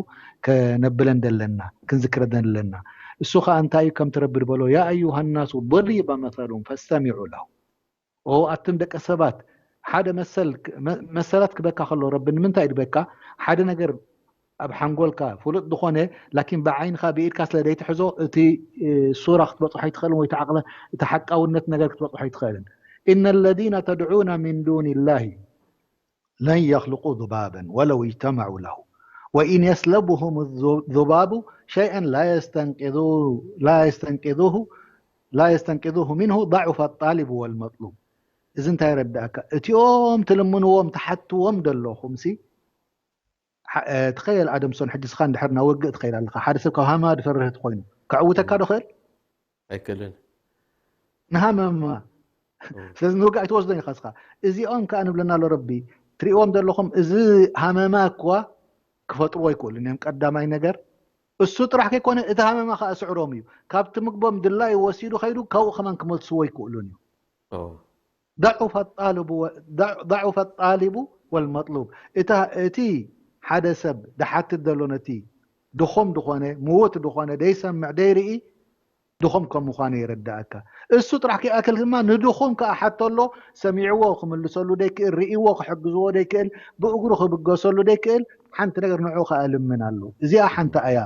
ከነብለን ደለና ክንዝክረን ደለና እሱ ከዓ እንታይ እዩ ከምቲ ረቢ ዝበሎ ያ ኣዩሃ ናሱ ضرب مثل فاستمعوا له ኦ ኣቱም ደቂ ሰባት ሓደ መሰል መሰላት ክበካ ከሎ ረቢ ንምንታይ ድበካ ሓደ ነገር ኣብ ሓንጎልካ ፍሉጥ ዝኾነ ላኪን ብዓይንኻ ብኢድካ ስለ ዘይትሕዞ እቲ ሱራ ክትበፅሖ ኣይትኽእልን ወይ ዓቕለ እቲ ሓቃውነት ነገር ክትበፅሖ ኣይትኽእልን إن الذين تدعون من دون الله لن يخلقوا ذبابا ولو اجتمعوا له وإن يسلبهم الذباب شيئا لا يستنقذوه لا يستنقذوه لا يستنقذوه منه ضعف الطالب والمطلوب እዚ እንታይ ይረዳእካ እቲኦም ትልምንዎም ትሓትዎም ደለኹም ሲ ትኸየል ኣደምሶን ሕጂ ስኻ እንድሕር ናብ ወግእ ትኸይል ኣለኻ ሓደ ሰብ ካብ ሃማ ዝፈርህ ትኮይኑ ከዕውተካ ዶ ክእል ኣይክእልን ንሃመማ ስለዚ ንውግእ ኣይትወስዶን ኢኻ ስኻ እዚኦም ከዓ ንብለና ኣሎ ረቢ ትሪእዎም ዘለኹም እዚ ሃመማ እኳ ክፈጥርዎ ኣይክእሉን እዮም ቀዳማይ ነገር እሱ ጥራሕ ከይኮነ እቲ ሃመማ ከዓ ስዕሮም እዩ ካብቲ ምግቦም ድላይ ወሲዱ ከይዱ ካብኡ ከማን ክመልስዎ ኣይክእሉን እዩ ضعف الطالب و... ضعف الطالب والمطلوب እቲ ሓደ ሰብ ድሓትት ዘሎ ነቲ ድኹም ዝኾነ ምዉት ዝኾነ ደይሰምዕ ደይርኢ ድኹም ከም ምዃኑ ይረዳእካ እሱ ጥራሕ ከይኣክል ድማ ንድኹም ከዓ ሓቶ ኣሎ ሰሚዕዎ ክምልሰሉ ደይክእል ርእይዎ ክሕግዝዎ ደይክእል ብእግሩ ክብገሰሉ ደይክእል ሓንቲ ነገር ንዑ ከዓ ልምን ኣሎ እዚኣ ሓንቲ ኣያ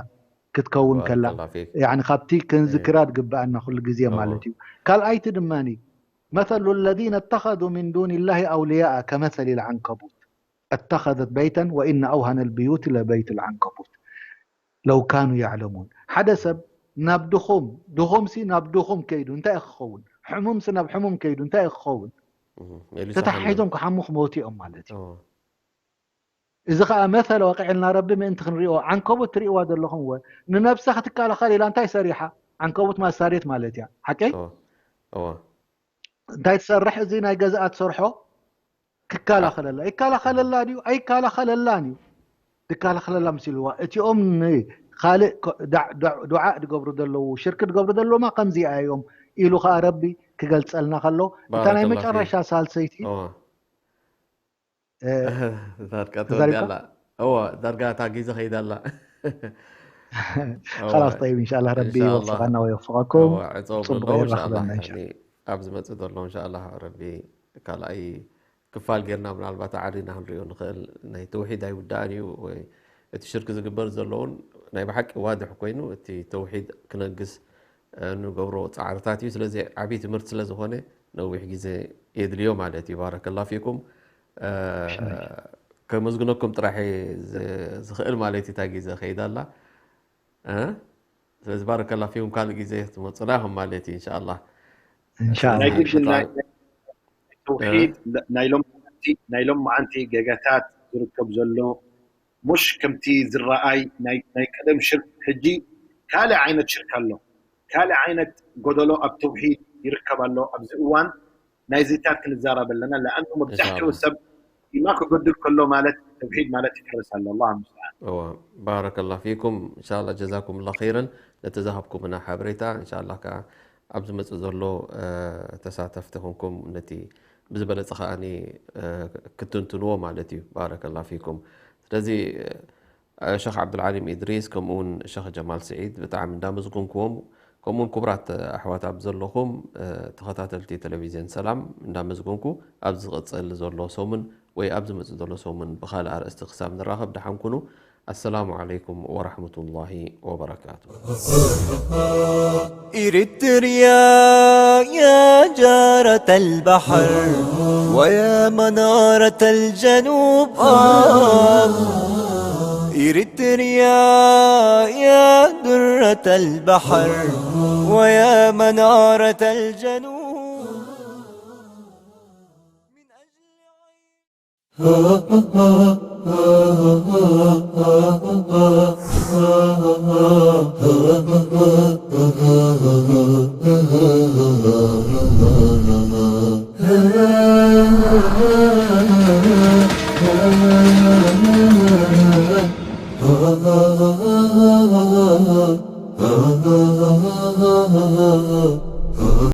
ክትከውን ከላ ካብቲ ክንዝክራ ዝግበኣና ኩሉ ግዜ ማለት እዩ ካልኣይቲ ድማ مثل الذين اتخذوا من دون الله أولياء كمثل العنكبوت اتخذت بيتا وإن أوهن البيوت لبيت العنكبوت لو كانوا يعلمون ሓደ ሰብ ናብ ድኹም ድኹም ሲ ናብ ድኹም ከይዱ እንታይ ክኸውን ሕሙም ሲ ናብ ሕሙም ከይዱ እንታይ ክኸውን ተታሓሒዞም ክሓሙ ክመውቱ እዮም ማለት እዩ እዚ ከዓ መሰል ወቂዕልና ረቢ ምእንቲ ክንሪኦ ዓንከቡት ትሪእዋ ዘለኹም ወ ንነብሳ ክትከላኸል ኢላ እንታይ ሰሪሓ ዓንከቡት ማሳሬት ማለት እያ ሓቀይ እንታይ ትሰርሕ እዚ ናይ ገዛኣ ትሰርሖ ክከላኸለላ ይከላኸለላ ድዩ ኣይከላኸለላን እዩ ዝከላኸለላ ምስ ኢልዋ እቲኦም ንካልእ ዱዓ ዝገብሩ ዘለዉ ሽርክ ዝገብሩ ዘለዉማ ከምዚኣ እዮም ኢሉ ከዓ ረቢ ክገልፀልና ከሎ እታ ናይ መጨረሻ ሳልሰይቲ ዳርጋ ተወዲኣ ኣላ እወ ዳርጋ እታ ግዜ ከይዳ ኣላ خلاص طيب إن شاء الله ربي يوفقنا ويوفقكم ፅቡቅ ይራኽበና إن شاء الله ኣብ ዝመፅእ ዘሎ إن شاء الله ረቢ ካልኣይ ክፋል ጌርና ምናልባት ኣዓሪና ክንሪኦ ንኽእል ናይ ተውሒድ ኣይውዳእን እዩ ወይ እቲ ሽርክ ዝግበር ዘለውን ናይ ብሓቂ ዋድሕ ኮይኑ እቲ ተውሒድ ክነግስ ንገብሮ ፃዕርታት እዩ ስለዚ ዓብይ ትምህርቲ ስለዝኾነ ነዊሕ ግዜ የድልዮ ማለት እዩ ባረከላ ፊኩም ከመስግነኩም ጥራሕ ዝኽእል ማለት እዩ እታ ግዜ ከይዳ ኣላ ስለዚ ባረከላ ፊኩም ካልእ ግዜ ትመፁና ኢኹም ማለት እዩ እንሻላ እንሻላ ተውሒድ ናይ ሎም መዓንቲ ገጋታት ዝርከብ ዘሎ ሙሽ ከምቲ ዝረኣይ ናይ ቀደም ሽርክ ሕጂ ካልእ ዓይነት ሽርክ ኣሎ ካልእ ዓይነት ጎደሎ ኣብ ተውሒድ ይርከብ ኣሎ ኣብዚ እዋን ናይዚታት ክንዛረብ ኣለና ለኣኑ መብዛሕትኡ ሰብ ኢማ ክጎድል ከሎ ማለት ተውሒድ ማለት ይሕርስ ኣሎ ኣላ ሙስተዓን ባረከላ ፊኩም እንሻላ ጀዛኩም ላ ኸይረን ነቲ ዝሃብኩምና ሓበሬታ እንሻላ ከዓ ኣብ ዝመፅእ ዘሎ ተሳተፍቲ ኮንኩም ነቲ ብዝበለፀ ከዓ ክትንትንዎ ማለት እዩ ባረከላ ፊኩም ስለዚ ሸኽ ዓብዱልዓሊም ኢድሪስ ከምኡውን ሸኽ ጀማል ስዒድ ብጣዕሚ እንዳመስገንክዎም ከምኡውን ክቡራት ኣሕዋት ኣብ ዘለኹም ተኸታተልቲ ቴሌቪዝን ሰላም እንዳመስገንኩ ኣብ ዝቕፅል ዘሎ ሰሙን ወይ ኣብ ዝመፅእ ዘሎ ሰሙን ብካልእ ኣርእስቲ ክሳብ ንራኸብ ደሓን ኩኑ السلام عليكم ورحمة الله وبركاته. إريتريا يا جارة البحر ويا منارة الجنوب، آه. إريتريا يا درة البحر ويا منارة الجنوب.